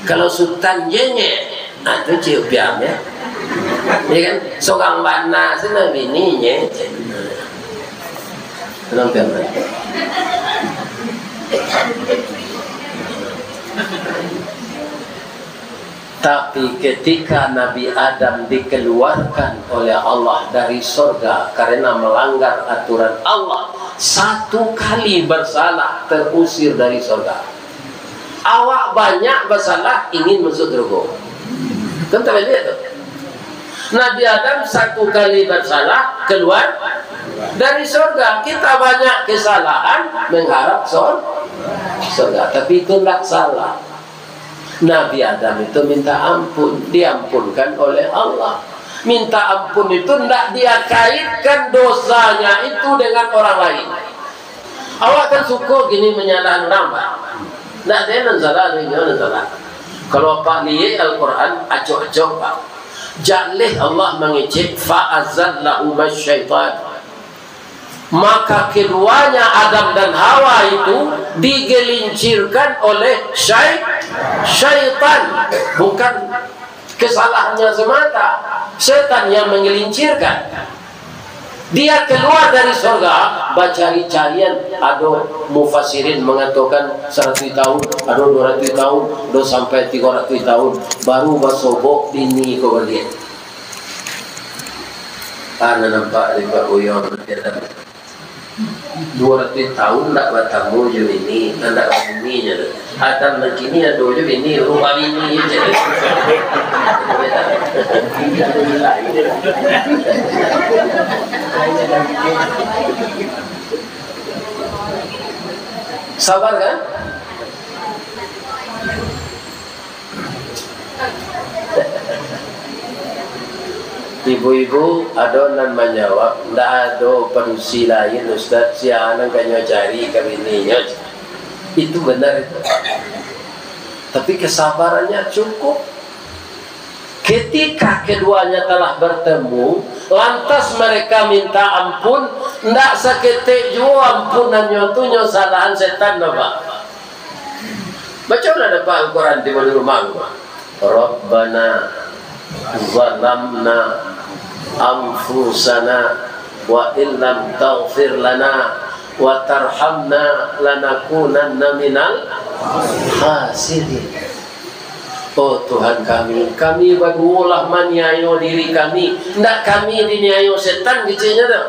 Kalau sutan jenyek, ha, tu ciek upiah ameh. Ya kan? Sorang bana se nan bini nyenyek. Tenang, tenang. Tapi ketika Nabi Adam dikeluarkan oleh Allah dari sorga karena melanggar aturan Allah, satu kali bersalah terusir dari sorga. Awak banyak basalah ingin masuk surga. Kan tak boleh tu. Nabi Adam satu kali bersalah keluar dari sorga. Kita banyak kesalahan mengharap sor-, sorga. Tapi itu ndak salah. Nabi Adam itu minta ampun, diampunkan oleh Allah. Minta ampun itu ndak dia kaitkan dosanya itu dengan orang lain. Awak kan suko kini manyalahan urang, Pak. Ndak ado nan salah, ado inyo nan salah. Kalau Apak liek Al-Quran, acok-acok, Pak. Jaleh Allah mangecek, "Fa azallahuma syaitan." Maka keduanya, Adam dan Hawa itu, digelincirkan oleh syai-, syaitan. Bukan kesalahannya semata, setan yang menggelincirkan. Dia keluar dari sorga, bacari-carian. Ado mufassirin mengatakan saratuih tahun, ado duo ratuih tahun, ado sampai tigo ratuih tahun, baru basobok bini ko baliak. Ana nampak di Pak Buyuang, duo ratuih tahun ndak batamu jo bini, ndak babini jo. Adam nan kini ado jo bini, rumah bini je. Sabar kan? Ibu-ibu, ado nan manjawab, "Ndak ado padusi lain, Ustaz, sia nan ka nyo cari ka bininyo." Itu benar itu. Tapi kesabarannya cukup. Ketika keduanya telah bertemu, lantas mereka minta ampun, ndak saketek juo ampunannyo tu nyo salahan setan, Pak. Bacolah dapek Al-Quran di rumah. "Rabbana zalamna anfusana wa illam taghfir lana wa tarhamna lanakunanna minal khasirin." "Oh Tuhan kami, kami baduo lah maniayo diri kami, ndak kami diniayo setan," keceknyo tu.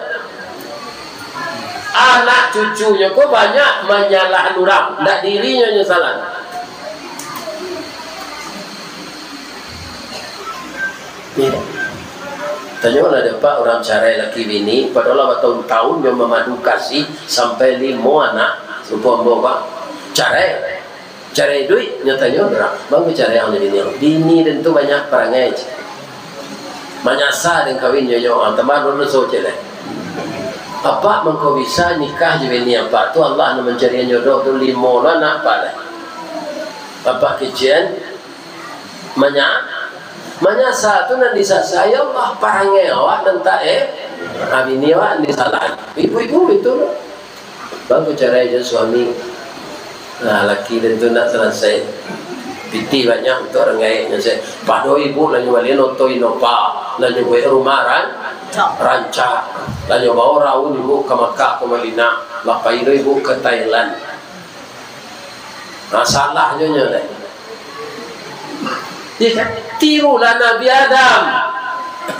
Anak cucunyo ko banyak manyalahan urang, ndak dirinyo nyo salah. Iyo. Tanyolah dek Pak, urang carai laki bini, padahal lah batahun-tahun nyo mamadu kasih sampai limo anak, supo ambo, Pak. Carai. Carai duit, nyo tanyo urang, "Bang, carai ang jo bini ang." "Bini den tu banyak parangai," cek. "Manyasa den kawin jo nyo, ah, tambah doso," cek lai. "Apak mangko bisa nikah jo bini apak tu, Allah nan mancarian jodoh tu, limo lo anak apak lai." Apak kecek an, manya-, manyasa tu nan disasai Allah, parangai awak nan tak, eh, ah, bini awak nan disalahan. Ibu-ibu itu lo. Bang, ku carai jo suami. Nah, laki den tu ndak salasai. Pitih banyak untuak urang gaek nyo se. Pado ibu lah nyo bali oto Innova, lah nyo buek rumah ran-, rancak. Lah nyo bao raun ibu ka Makkah, ka Madinah. Lah pai lo ibu ka Thailand. Nah, salah jo nyo deh. Iya kan? Tirulah Nabi Adam.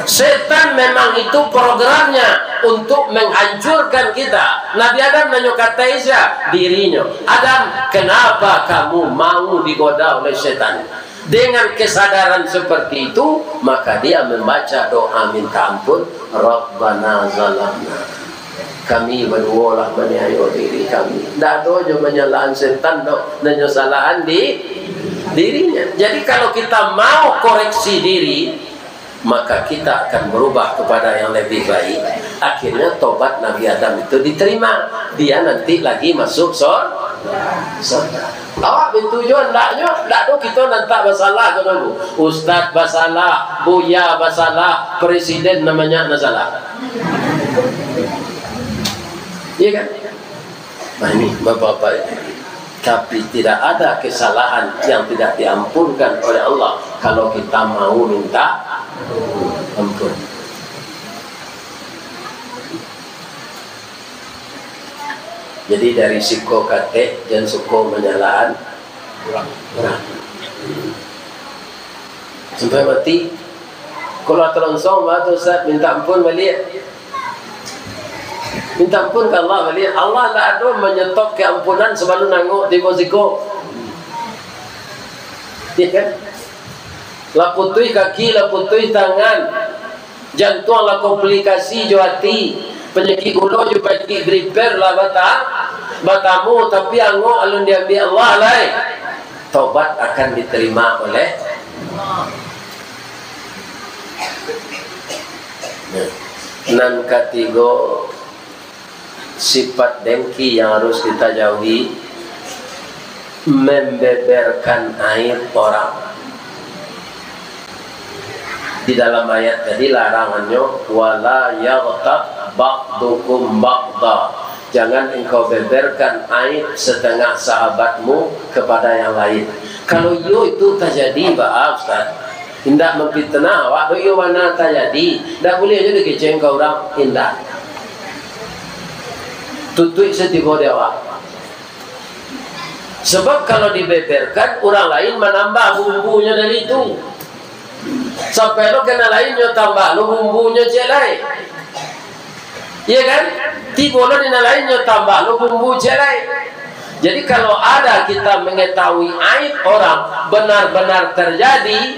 Setan memang itu programnya untuk menghancurkan kita. Nabi Adam nanyo katai sia? Dirinyo. "Adam, kenapa kamu mau digoda oleh setan?" Dengan kesadaran seperti itu, maka dia membaca doa minta ampun, "Rabbana zalamna." Kami baduo lah maniayo diri kami. Ndak ado jo manyalahan setan doh, nan nyo salahan di dirinyo. Jadi, kalau kita mau koreksi diri, maka kita akan berubah kepada yang lebih baik. Akhirnya, tobat Nabi Adam itu diterima. Dia nanti lagi masuk sor-, sorga. Awak bintu juo, ndaknyo, ndak ado kito nan tak basalah, ko tu. Ustaz basalah, buya basalah, presiden namonyo nan salah. Iya kan? Nah, ini bapak-bapak ini. Tapi tidak ada kesalahan yang tidak diampunkan oleh Allah kalau kita mau minta ampun. Jadi dari siko katek, jan suko manyalahan urang. Sampai mati. Kalau talangsung, bah tu Ustaz, minta ampun baliak. Minta ampun ka Allah baliak. Allah ndak ado manyetop keampunan sabalun angok tibo siko. Iya kan? Lah putuih kaki, lah putuih tangan. Jantuang lah komplikasi jo ati, panyakik gulo jo panyakik griper lah bata-, batamu, tapi angok alun diambiak Allah lai. Tobat akan diterima oleh Nan katigo, sifat dengki yang harus kita jauhi, membeberkan aib orang. Di dalam ayat tadi larangannyo, "Wala yaghtab ba'dukum ba'da. Jangan engkau beberkan aib setengah sahabatmu kepada yang lain. Kalau iyo itu tajadi, baa, Ustaz? Indak mamfitnah awak, tu iyo bana tajadi. Ndak buliah juo dikecekan ka urang, indak. Tutuik satibo di awak. Sebab kalau dibeberkan, urang lain manambah bumbunyo dari itu. Sampai lo ka nan lain nyo tambah lo bumbunyo ciek lai. Iya kan? Tibo lo di nan lain nyo tambah lo bumbu ciek lai. Jadi kalau ada kita mengetahui aib orang benar-benar terjadi,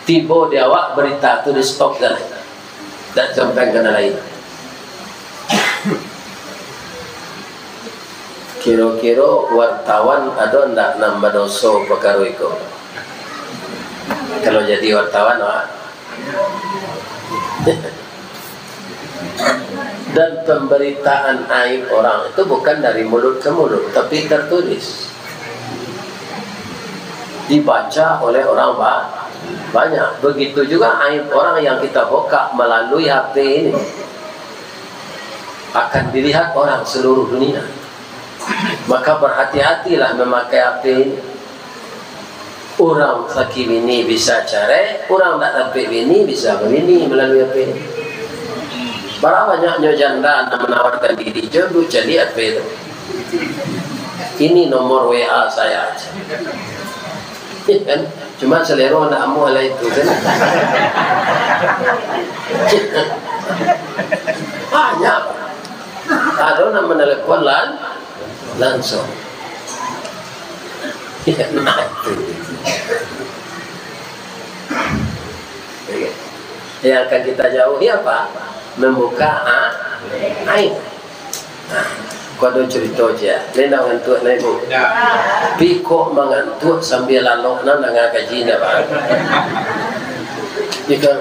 tibo di awak berita tu di stop dah. Dak sampai ka nan lain. Kiro-kiro wartawan ado ndak nan badoso pakaro iko? Kalau jadi wartawan, wak. Dan pemberitaan aib orang itu bukan dari mulut ke mulut, tapi tertulis. Dibaca oleh orang ba-, banyak. Begitu juga aib orang yang kita buka melalui H P ini akan dilihat orang seluruh dunia. Maka berhati-hatilah memakai H P ini. Urang sakik bini bisa carai, urang ndak dapek bini bisa babini malalui H P. Bara banyaknyo janda nan manawarkan diri jo duo caliak H P tu. "Ini nomor W A saya," aja. Kan? Cuma salero ndak amuah lah itu, kan? Banyak. Ado nan manelepon lan-, langsung. Nah, itu. Yang akan kita jauhi apa? Membuka a-, aib. Nah, ko ado carito ciek. Lai ndak mangantuak lai, Bu? Ndak. Tapi kok mangantuak sambia lalok nan danga kaji ndak, Bang? Iyo kan?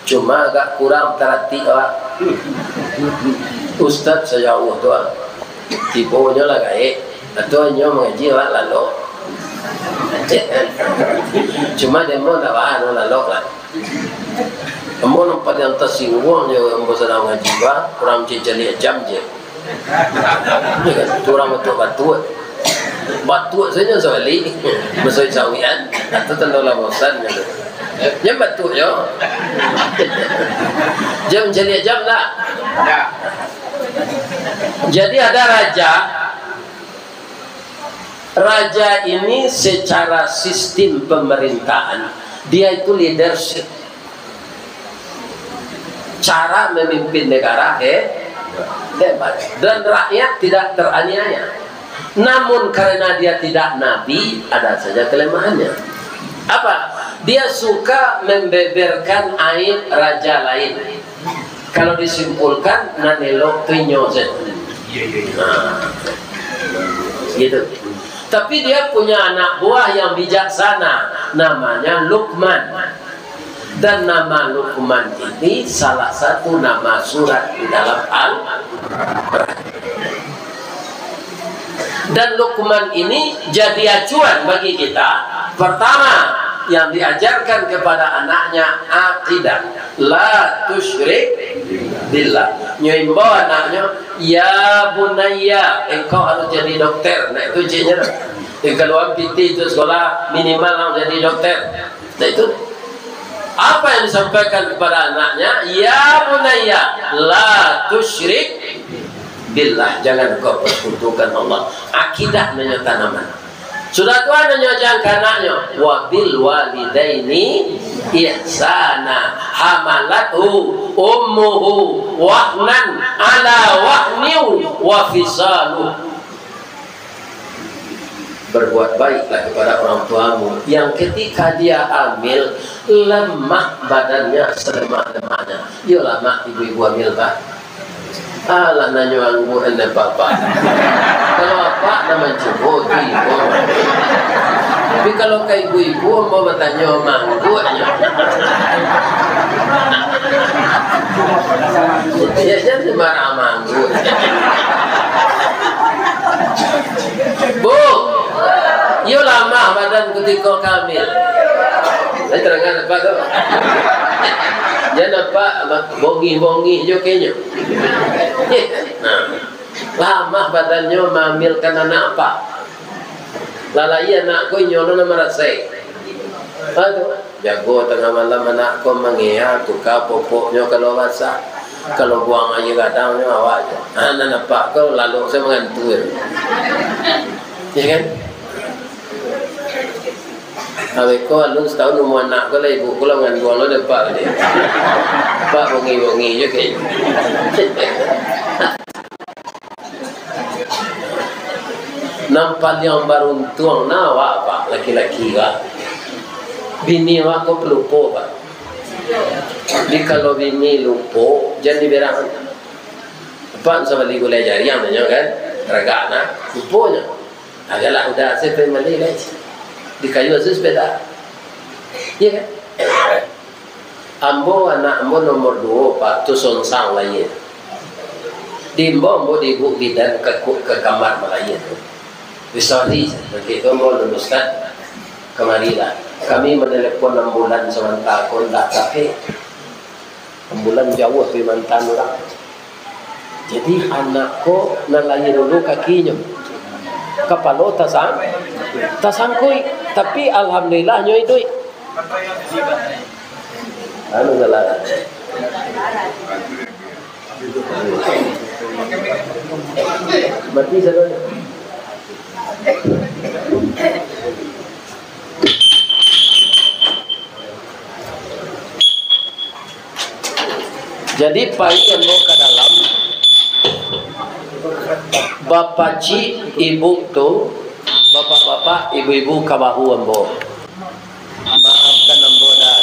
Cuma agak kurang taratik awak. Ustaz sajauah tu, ah. Tibonyo lah gaek, atau nyo mangaji awak lalok. Cuma demo ndak baa, anu lalok lah. Ambo nampak yang tasingguang jo ambo sadang ngaji, bah, kurang caliak jam je. Tu urang batuak-batuak. Batuak sajo sabalik. Masawi-sawian. Itu tando lah bosan, gitu. Jan batuak jo. Jan mancaliak jam dah. Jadi ada raja. Raja ini secara sistem pemerintahan, dia itu leadership. Cara memimpin negara he-, hebat. Dan rakyat tidak teraniaya. Namun karena dia tidak nabi, ada saja kelemahannya. Apa? Dia suka membeberkan aib raja lain. Kalau disimpulkan, nan elok tu inyo sajo. Nah, gitu. Tapi dia punya anak buah yang bijaksana, namanya Luqman. Dan nama Luqman ini salah satu nama surat di dalam Al-Quran. Dan Luqman ini jadi acuan bagi kita. Pertama, yang diajarkan kepada anaknya akidah. La tusyrik billah. Nyo imbau anaknyo, "Ya bunayya, engkau harus jadi dokter." Nah, itu ceknyo. Yang kaluar pitih tu sekolah, minimal harus jadi dokter. Nah, itu apa yang disampaikan kepada anaknya? "Ya bunayya, la tusyrik billah, jangan kau persekutukan Allah." Akidah nan nyo tanaman. Sudah tu, nan nyo ajakan ka anaknyo, "Wa bil walidaini ihsana, hamalathu ummuhu wahnan ala wahnin wa fisaluh." Berbuat baiklah kepada orang tuamu yang ketika dia hamil, lemah badannya selemak-lemaknya. Iyo, lamah ibu-ibu hamil, Pak. Alah, nan nyo angguak, ende bapak. Kalau apak nan mancubo, tu ibu. Tapi kalau ka ibu-ibu, ambo batanyo, mangguaknyo. Ya, jan marah mangguak. Bu, iyo lamah badan kutiko hamil. Tapi tarangan apak tu. Jan apak bongih-bongih jo kenyo. Nah, lamah badannyo maambiakan anak apak. Lah lahia anak ko, inyo lo nan marasai. Ha tu. Jago tangah malam anak ko mangea, tuka popoknyo kalau basah. Kalau buang aia gadangnyo awak je. Ha, nan apak ko lalok se mangantua. Ya kan? Awak ko alun satahun umua anak ko lah, ibu ko lah manganduang lo dek apak tadi. Apak bongi-bongi je kayaknyo. Nan paliang baruntuang nah awak, Pak, laki-laki, Pak. Bini awak ko pelupo, Pak. Jadi, kalau bini lupo, jan diberang. Apak sabali gulai jariang tu nyo kan, ragak nah, luponyo. Agaklah udah ase pai mali lai. Di kayu ase sepeda. Iya kan? Ambo, anak ambo nomor duo, Pak, tu songsang lahia. Diimbau ambo di ibu bidan ka ku-, ka kamar malahia tu. Bisari, baitu ambo, "Alun, Ustaz, kamarilah. Kami manelepon ambulan samantaro ko indak dapek. Ambulan jauah pai maanta urang." Jadi, anak ko nan lahia dulu kakinyo. Kapalo tasang-, tasangkuik. Tapi, alhamdulillah, nyo iduik. Anu salah. Mati salah. Jadi, pai ambo ka dalam, bapacik ibu tu, bapak-bapak, ibu-ibu ka bahu ambo. Maafkan ambo dah.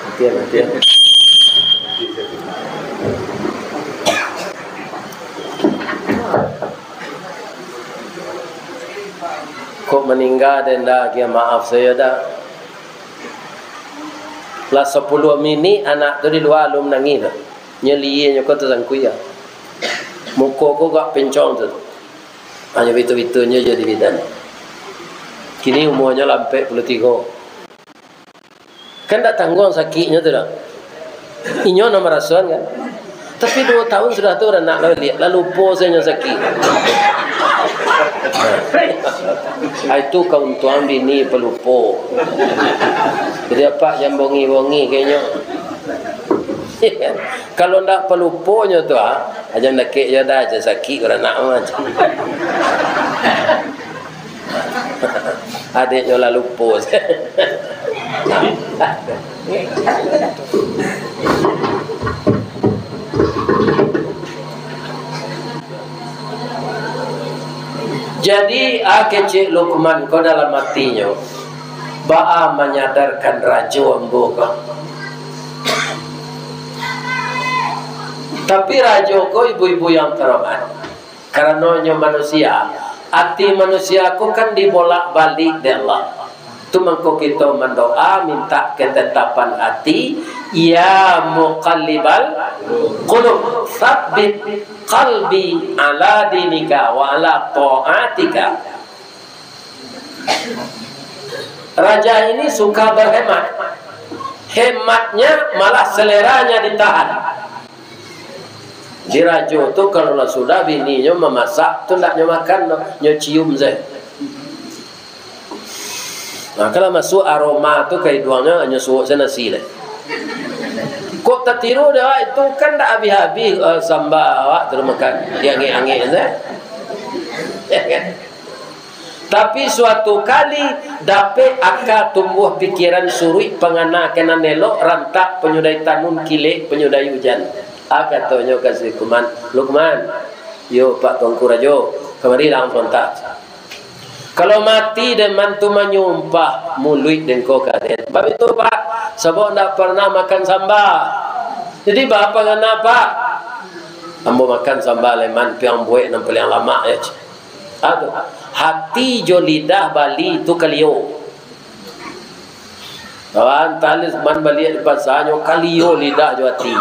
Matian, matian. Kok maningga den dah, agiah maaf sajo dah. Lah sapuluah minik anak tu di lua alun manangih dah. Nyo lienyo ko tasangkuik ah. Muko ko gak pencong tu. Hanyo bitu-bitunyo jadi bidan. Kini umuanyo lah ampek puluah tigo. Kan ndak tangguang sakiknyo tu doh. Inyo nan marasoan kan. Tapi duo tahun sudah tu, anak lah liek, lah lupo sajo sakik. Ah, itu kauntuangan bini palupo. Jadi, apak jan bongi-bongi kayaknyo. Kalau ndak paluponyo tu, ah, jan dakek jo dah, jan sakik baranak mah. Adiknyo lah lupo. Jadi, ah, kecek Lukman ko dalam atinyo, baa manyadarkan rajo ambo ko. Tapi rajo ko, ibu-ibu yang terhormat, karano nyo manusia, ati manusia ko kan dibolak-balik dek Allah. Tu mangko kito mandoa, mintak ketetapan ati, "Ya muqallibal qulub, tsabbit qalbi ala dinika wa ala ta'atika." Raja ini suka berhemat. Hematnya malah seleranya ditahan. Di rajo tu, kalau lah sudah bininyo mamasak tu, ndak nyo makan doh, nyo cium sajo. Nah, kalau masuak aroma tu ka iduangnyo, nyo suok sajo nasi lai. Kok tatiru dek awak itu, kan ndak abih-abih, eh, samba awak tu makan, diangek-angek sajo. Ya kan? Tapi suatu kali dapek aka tumbuah pikiran, suruik pangana ka nan elok, rantak panyudahi tanun, kilek panyudahi ujan. Ah, katonyo ka si Lukman, "Lukman, yo Pak Tuanku Rajo, kamari lah ang sabanta. Kalau mati den mantu manyumpah muluik den ko ka den. Baitu, Pak, sabab ndak parnah makan samba. Jadi, baa pangana, Pak?" "Ambo makan samba lai, Man, piang buek nan paliang lamak, yo." Ah, tu. Hati jo lidah Bali tu kalio. Kawan, talis Man baliak di pasa, nyo kalio lidah jo hati.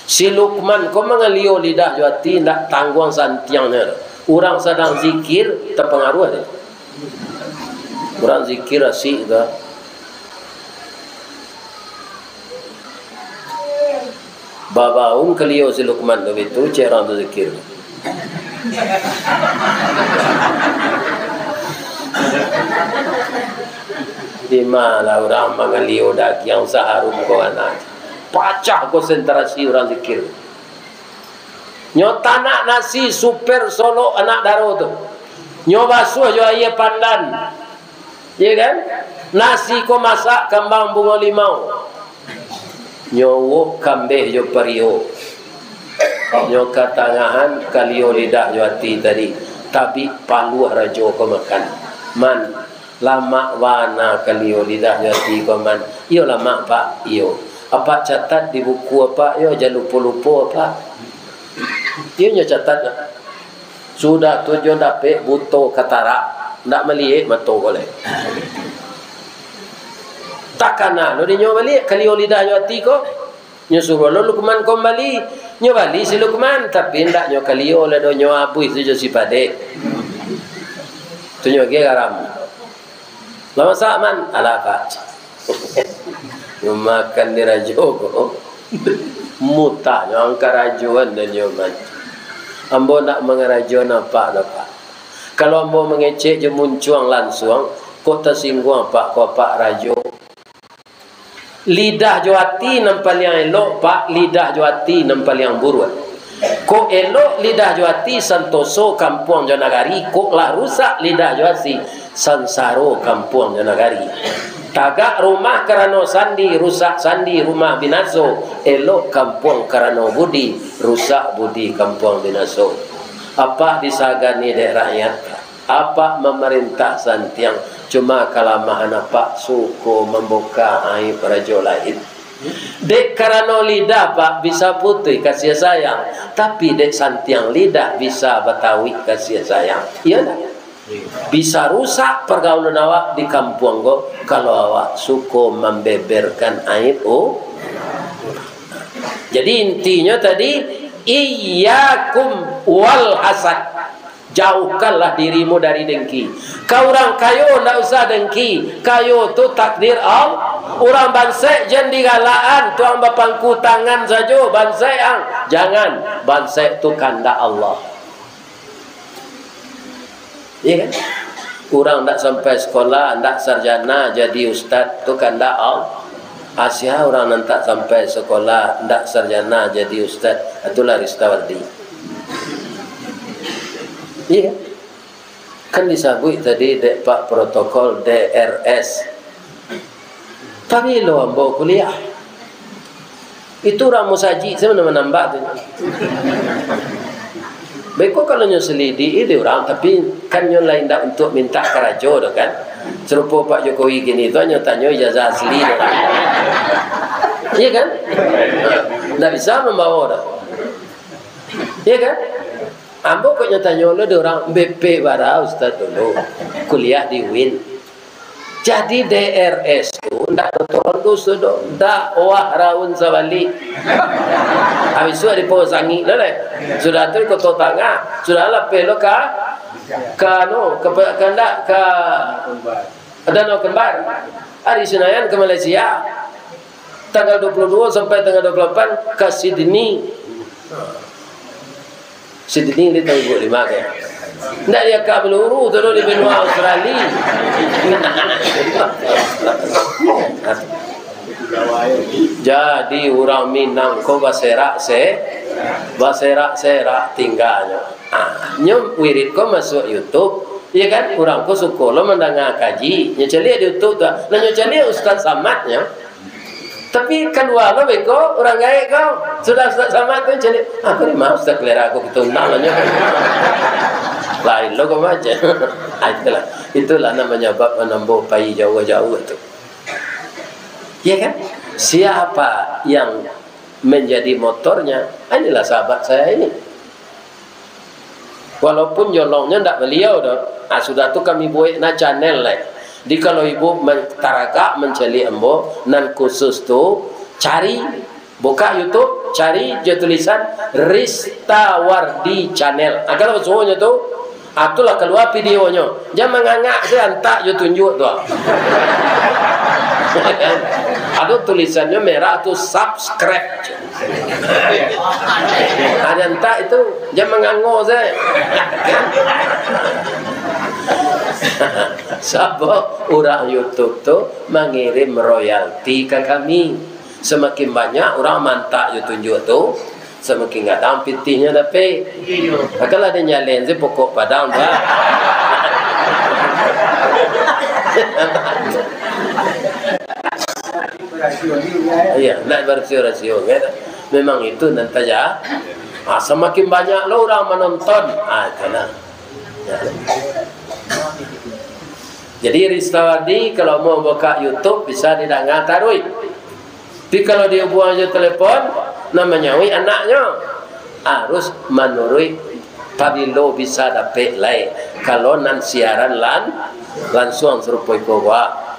Si Lukman ko mangalio lidah jo ati, ndak tangguang santiangnyo. Urang sadang zikir, tapangaruah dek. Urang zikir asik tu. Babaun kalio si Lukman tu, bitu cek urang tu zikir. Di ma lah urang mangalio dagiang saharum ko anak. Pacah konsentrasi urang zikir. Nyo tanak nasi super solok anak daro tu. Nyo basuah jo aia pandan. Iya kan? Nasi ko masak kambang bungo limau. Nyo uwok kambeh jo pario. Nyo katangahan kalio lidah jo ati tadi. Tabik paluah rajo ko makan. Man, lamak bana kalio lidah jo ati ko, Man. Iyo lamak, Pak. Iyo. Apak catat di buku apak, yo, jan lupo-lupo, Pak. Iyo nyo catat, nah. Sudah tu jo dapek buto katarak, ndak maliek mato ko lai. Takana lo di nyo baliak, kalio lidah jo ati ko. Nyo suruah lo Lukman ko bali. Nyo bali si Lukman, tapi ndak nyo kalio lah doh, nyo abuih tu jo si padek. Tu nyo ge garam. Lah masak, Man? Alah, Pak. Nyo makan di rajo ko. Mutah nyo angka rajoan dan nyo, Man. Ambo ndak mangarajoan apak doh, Pak. Kalau ambo mangecek jo muncuang lansuang, kok tasingguang apak ko, apak rajo. Lidah jo ati nan paliang elok, Pak, lidah jo ati nan paliang buruak. Kok elok lidah jo ati, santoso kampuang jo nagari, kok lah rusak lidah jo ati, sansaro kampuang jo nagari. Tagak rumah karano sandi, rusak sandi rumah binaso, elok kampuang karano budi, rusak budi kampuang binaso. Apak disagani dek rakyat. Apak mamarintah santiang, cuma kalamahan apak suko mambuka aib rajo lain. Dek karano lidah, Pak, bisa putuih kasiah sayang, tapi dek santiang lidah bisa batauik kasiah sayang. Iyo ndak? Bisa rusak pargaulan awak di kampuang ko, kalau awak suko mambeberkan aib, oh. Jadi intinyo tadi, iyyakum wal hasad. Jauhkanlah dirimu dari dengki. Ka urang kayo ndak usah dengki. Kayo tu takdir Allah. Urang bansaik jan digalakan, tuang bapangku tangan sajo, bansaik ang. Jangan, bansaik tu kandak Allah. Iya kan? Urang ndak sampai sekolah, ndak sarjana jadi ustaz, tu kandak Allah. Asia urang nan tak sampai sekolah, ndak sarjana jadi ustaz, itulah Ristawardi. Iya. Kan disabuik tadi dek Pak Protokol D R S. Pabilo ambo kuliah? Itu urang musajik sajo manambak tu. Beko kalau nyo selidiki di urang, tapi kan nyo lain ndak untuak mintak karajo tu kan. Sarupo Pak Jokowi kini tu, nyo tanyo ijazah asli tu kan. Iya kan? Ndak bisa mambawa tu. Iya kan? Ambo kok nyo tanyo lo di urang, B P bara Ustaz dulu, kuliah di UIN. Jadi D R S tu ndak ado turun dusun doh, dakwah raun sabalik. Habis tu di Pawasangik lo lai. Sudah tu di Koto Tangah, sudah lapeh lo ka, ka anu, ka, ka ndak, ka Danau Kembar. Dari Senayan ka Malaysia. Tanggal dua puluh dua sampai tanggal dua puluh lapan ka Sydney. Sydney di tahun dua puluh lima kan. Ndak di Akak Beluru tu, di benua Australia. Jadi urang Minang ko baserak se, baserak-serak tingganyo. Ah, nyo wirid ko masuak YouTube, iya kan? Urang ko suko lo mandanga kaji, nyo caliak di YouTube tu. Nah, nyo caliak Ustaz Samad nyo. Tapi kalua lo beko urang gaek ko. Sudah Ustaz Samad tu caliak, "Ah, ko di ma Ustaz Kalera ko, kito undang lo nyo." Lain lo ko macam. Ah, itulah. Itulah nan manyababkan ambo pai jauah-jauah tu. Iya kan? Siapa yang menjadi motornya? Ah, inilah sahabat saya ini. Walaupun jolongnyo ndak baliau doh. Ah, sudah tu kami buek na channel lai. Jadi kalau ibu men-, taragak mancaliak ambo, nan khusus tu cari Buka YouTube, cari jo tulisan Ristawardi Channel. Ah, kalau suonyo tu, ah, tu lah kalua videonyo. Jan mangangak se antak jo tunjuak tu. Ado tulisannyo merah tu, subscribe. Ado antak itu, jan mangango se. Sabab urang YouTube tu mangirim royalti ka kami. Samakin banyak urang maantak jo tunjuak tu, samakin gadang pitihnyo dapek. Iyo. Makalah den nyalen se pokok padang tu, ah. Iyo, ndak barasio-rasio, kan? Memang itu nan taja-, ah, samakin banyak lo urang manonton, ah, itu nah. Jadi, Ristawardi, kalau mau buka YouTube, bisa didanga taruih. Tapi kalau dihubuang jo telepon, nan manyauik anaknyo, harus manuruik pabilo bisa dapek lai. Kalau nan siaran lan-, lansuang sarupo iko, Pak.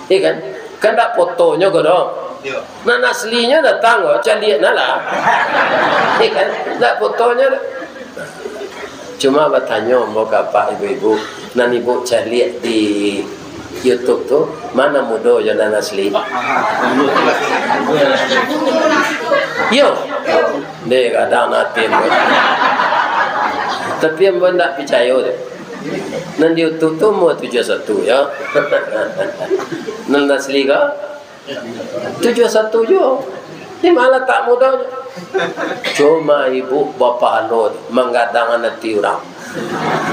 Iya kan? Kan ndak fotonyo ko doh. Yo. Nan aslinyo datang ko, caliak nah lah. Iya kan? Ndak fotonyo doh. Cuma batanyo ambo ka apak ibu-ibu, nan ibu caliak di YouTube tu, ma nan mudo jo nan asli? Yo. Deh, kadang natin. Tapi ambo ndak picayo tu. Nan di YouTube tu umua tujuah satu, yo. Nan asli ko? Tujuah satu juo. Di ma latak mudonyo? Cuma ibu bapahalo tu, manggadang ati urang.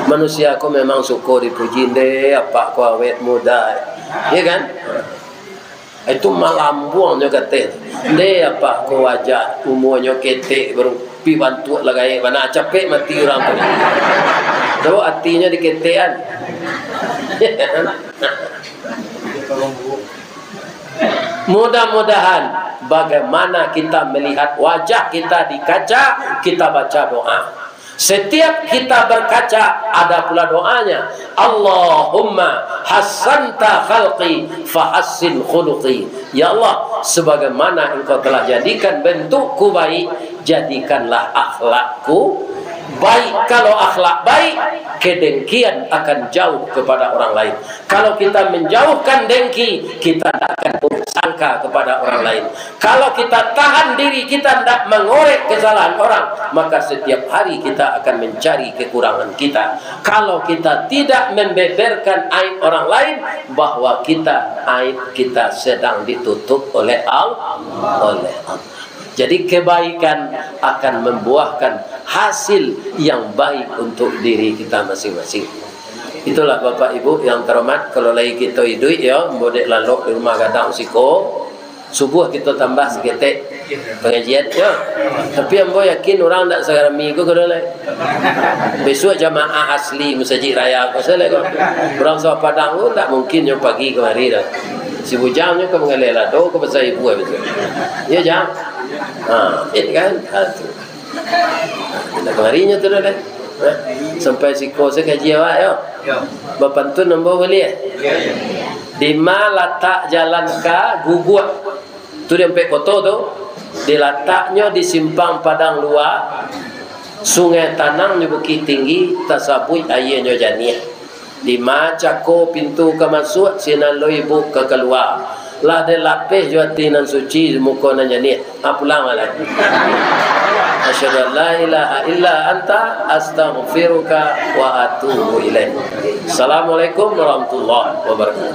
Manusia ko memang suko dipuji, ndeh, apak ko awet muda. Iya kan? Itu malambuangnyo kateh tu. Ndeh, apak ko wajah, umuanyo ketek, baru pi bantuak lah gaek bana, capek mati urang tu. Tu atinyo diketekan. Mudah-mudahan, bagaimana kita melihat wajah kita di kaca, kita baca doa. Setiap kita berkaca, ada pula doanya. "Allahumma hassanta khalqi fahassin khuluqi." Ya Allah, sebagaimana Engkau telah jadikan bentukku baik, jadikanlah akhlakku baik. Kalau akhlak baik, kedengkian akan jauh kepada orang lain. Kalau kita menjauhkan dengki, kita tidak akan buruk sangka kepada orang lain. Kalau kita tahan diri, kita tidak mengorek kesalahan orang, maka setiap hari kita akan mencari kekurangan kita. Kalau kita tidak membeberkan aib orang lain, bahwa kita, aib kita sedang ditutup oleh Al-, oleh Allah. Jadi, kebaikan akan membuahkan hasil yang baik untuk diri kita masing-masing. Itulah, Bapak Ibu yang terhormat, kalau lai kito iduik, yo, ambo dek lalok di rumah gadang siko, subuah kito tambah saketek pangajian, yo. Tapi ambo yakin urang ndak sarami ko, ko lai. Bisuak jamaah asli Masajik Raya ko sajo ko. Urang Sawah Padang ko ndak mungkin nyo pagi kamari doh. Si Bujang nyo ka manggaleh lado, ka Pasar Ibu abih tu. Yo, Jang? Ha, iyo kan? Ha, tu. Nah, kamari nyo tu dah, dah. Nah, sampai siko sajo kaji awak, yo. Yo. Bapantun ambo buliah, eh? Yo, yo. Di ma latak jalan ka Guguak? Tu di Ampek Koto tu. Dilataknyo di simpang Padang Lua, Sungai Tanang jo Bukik Tinggi, tasabuik aianyo janiah. Di ma cako pintu ka masuak, sinan lo ibu ka kalua. Lah den lapeh jo ati nan suci, muko nan janiah. Ha, pulang lah. Asyhadu an la ilaha illa anta, astaghfiruka wa atubu ilaik. Assalamualaikum warahmatullahi wabarakatuh.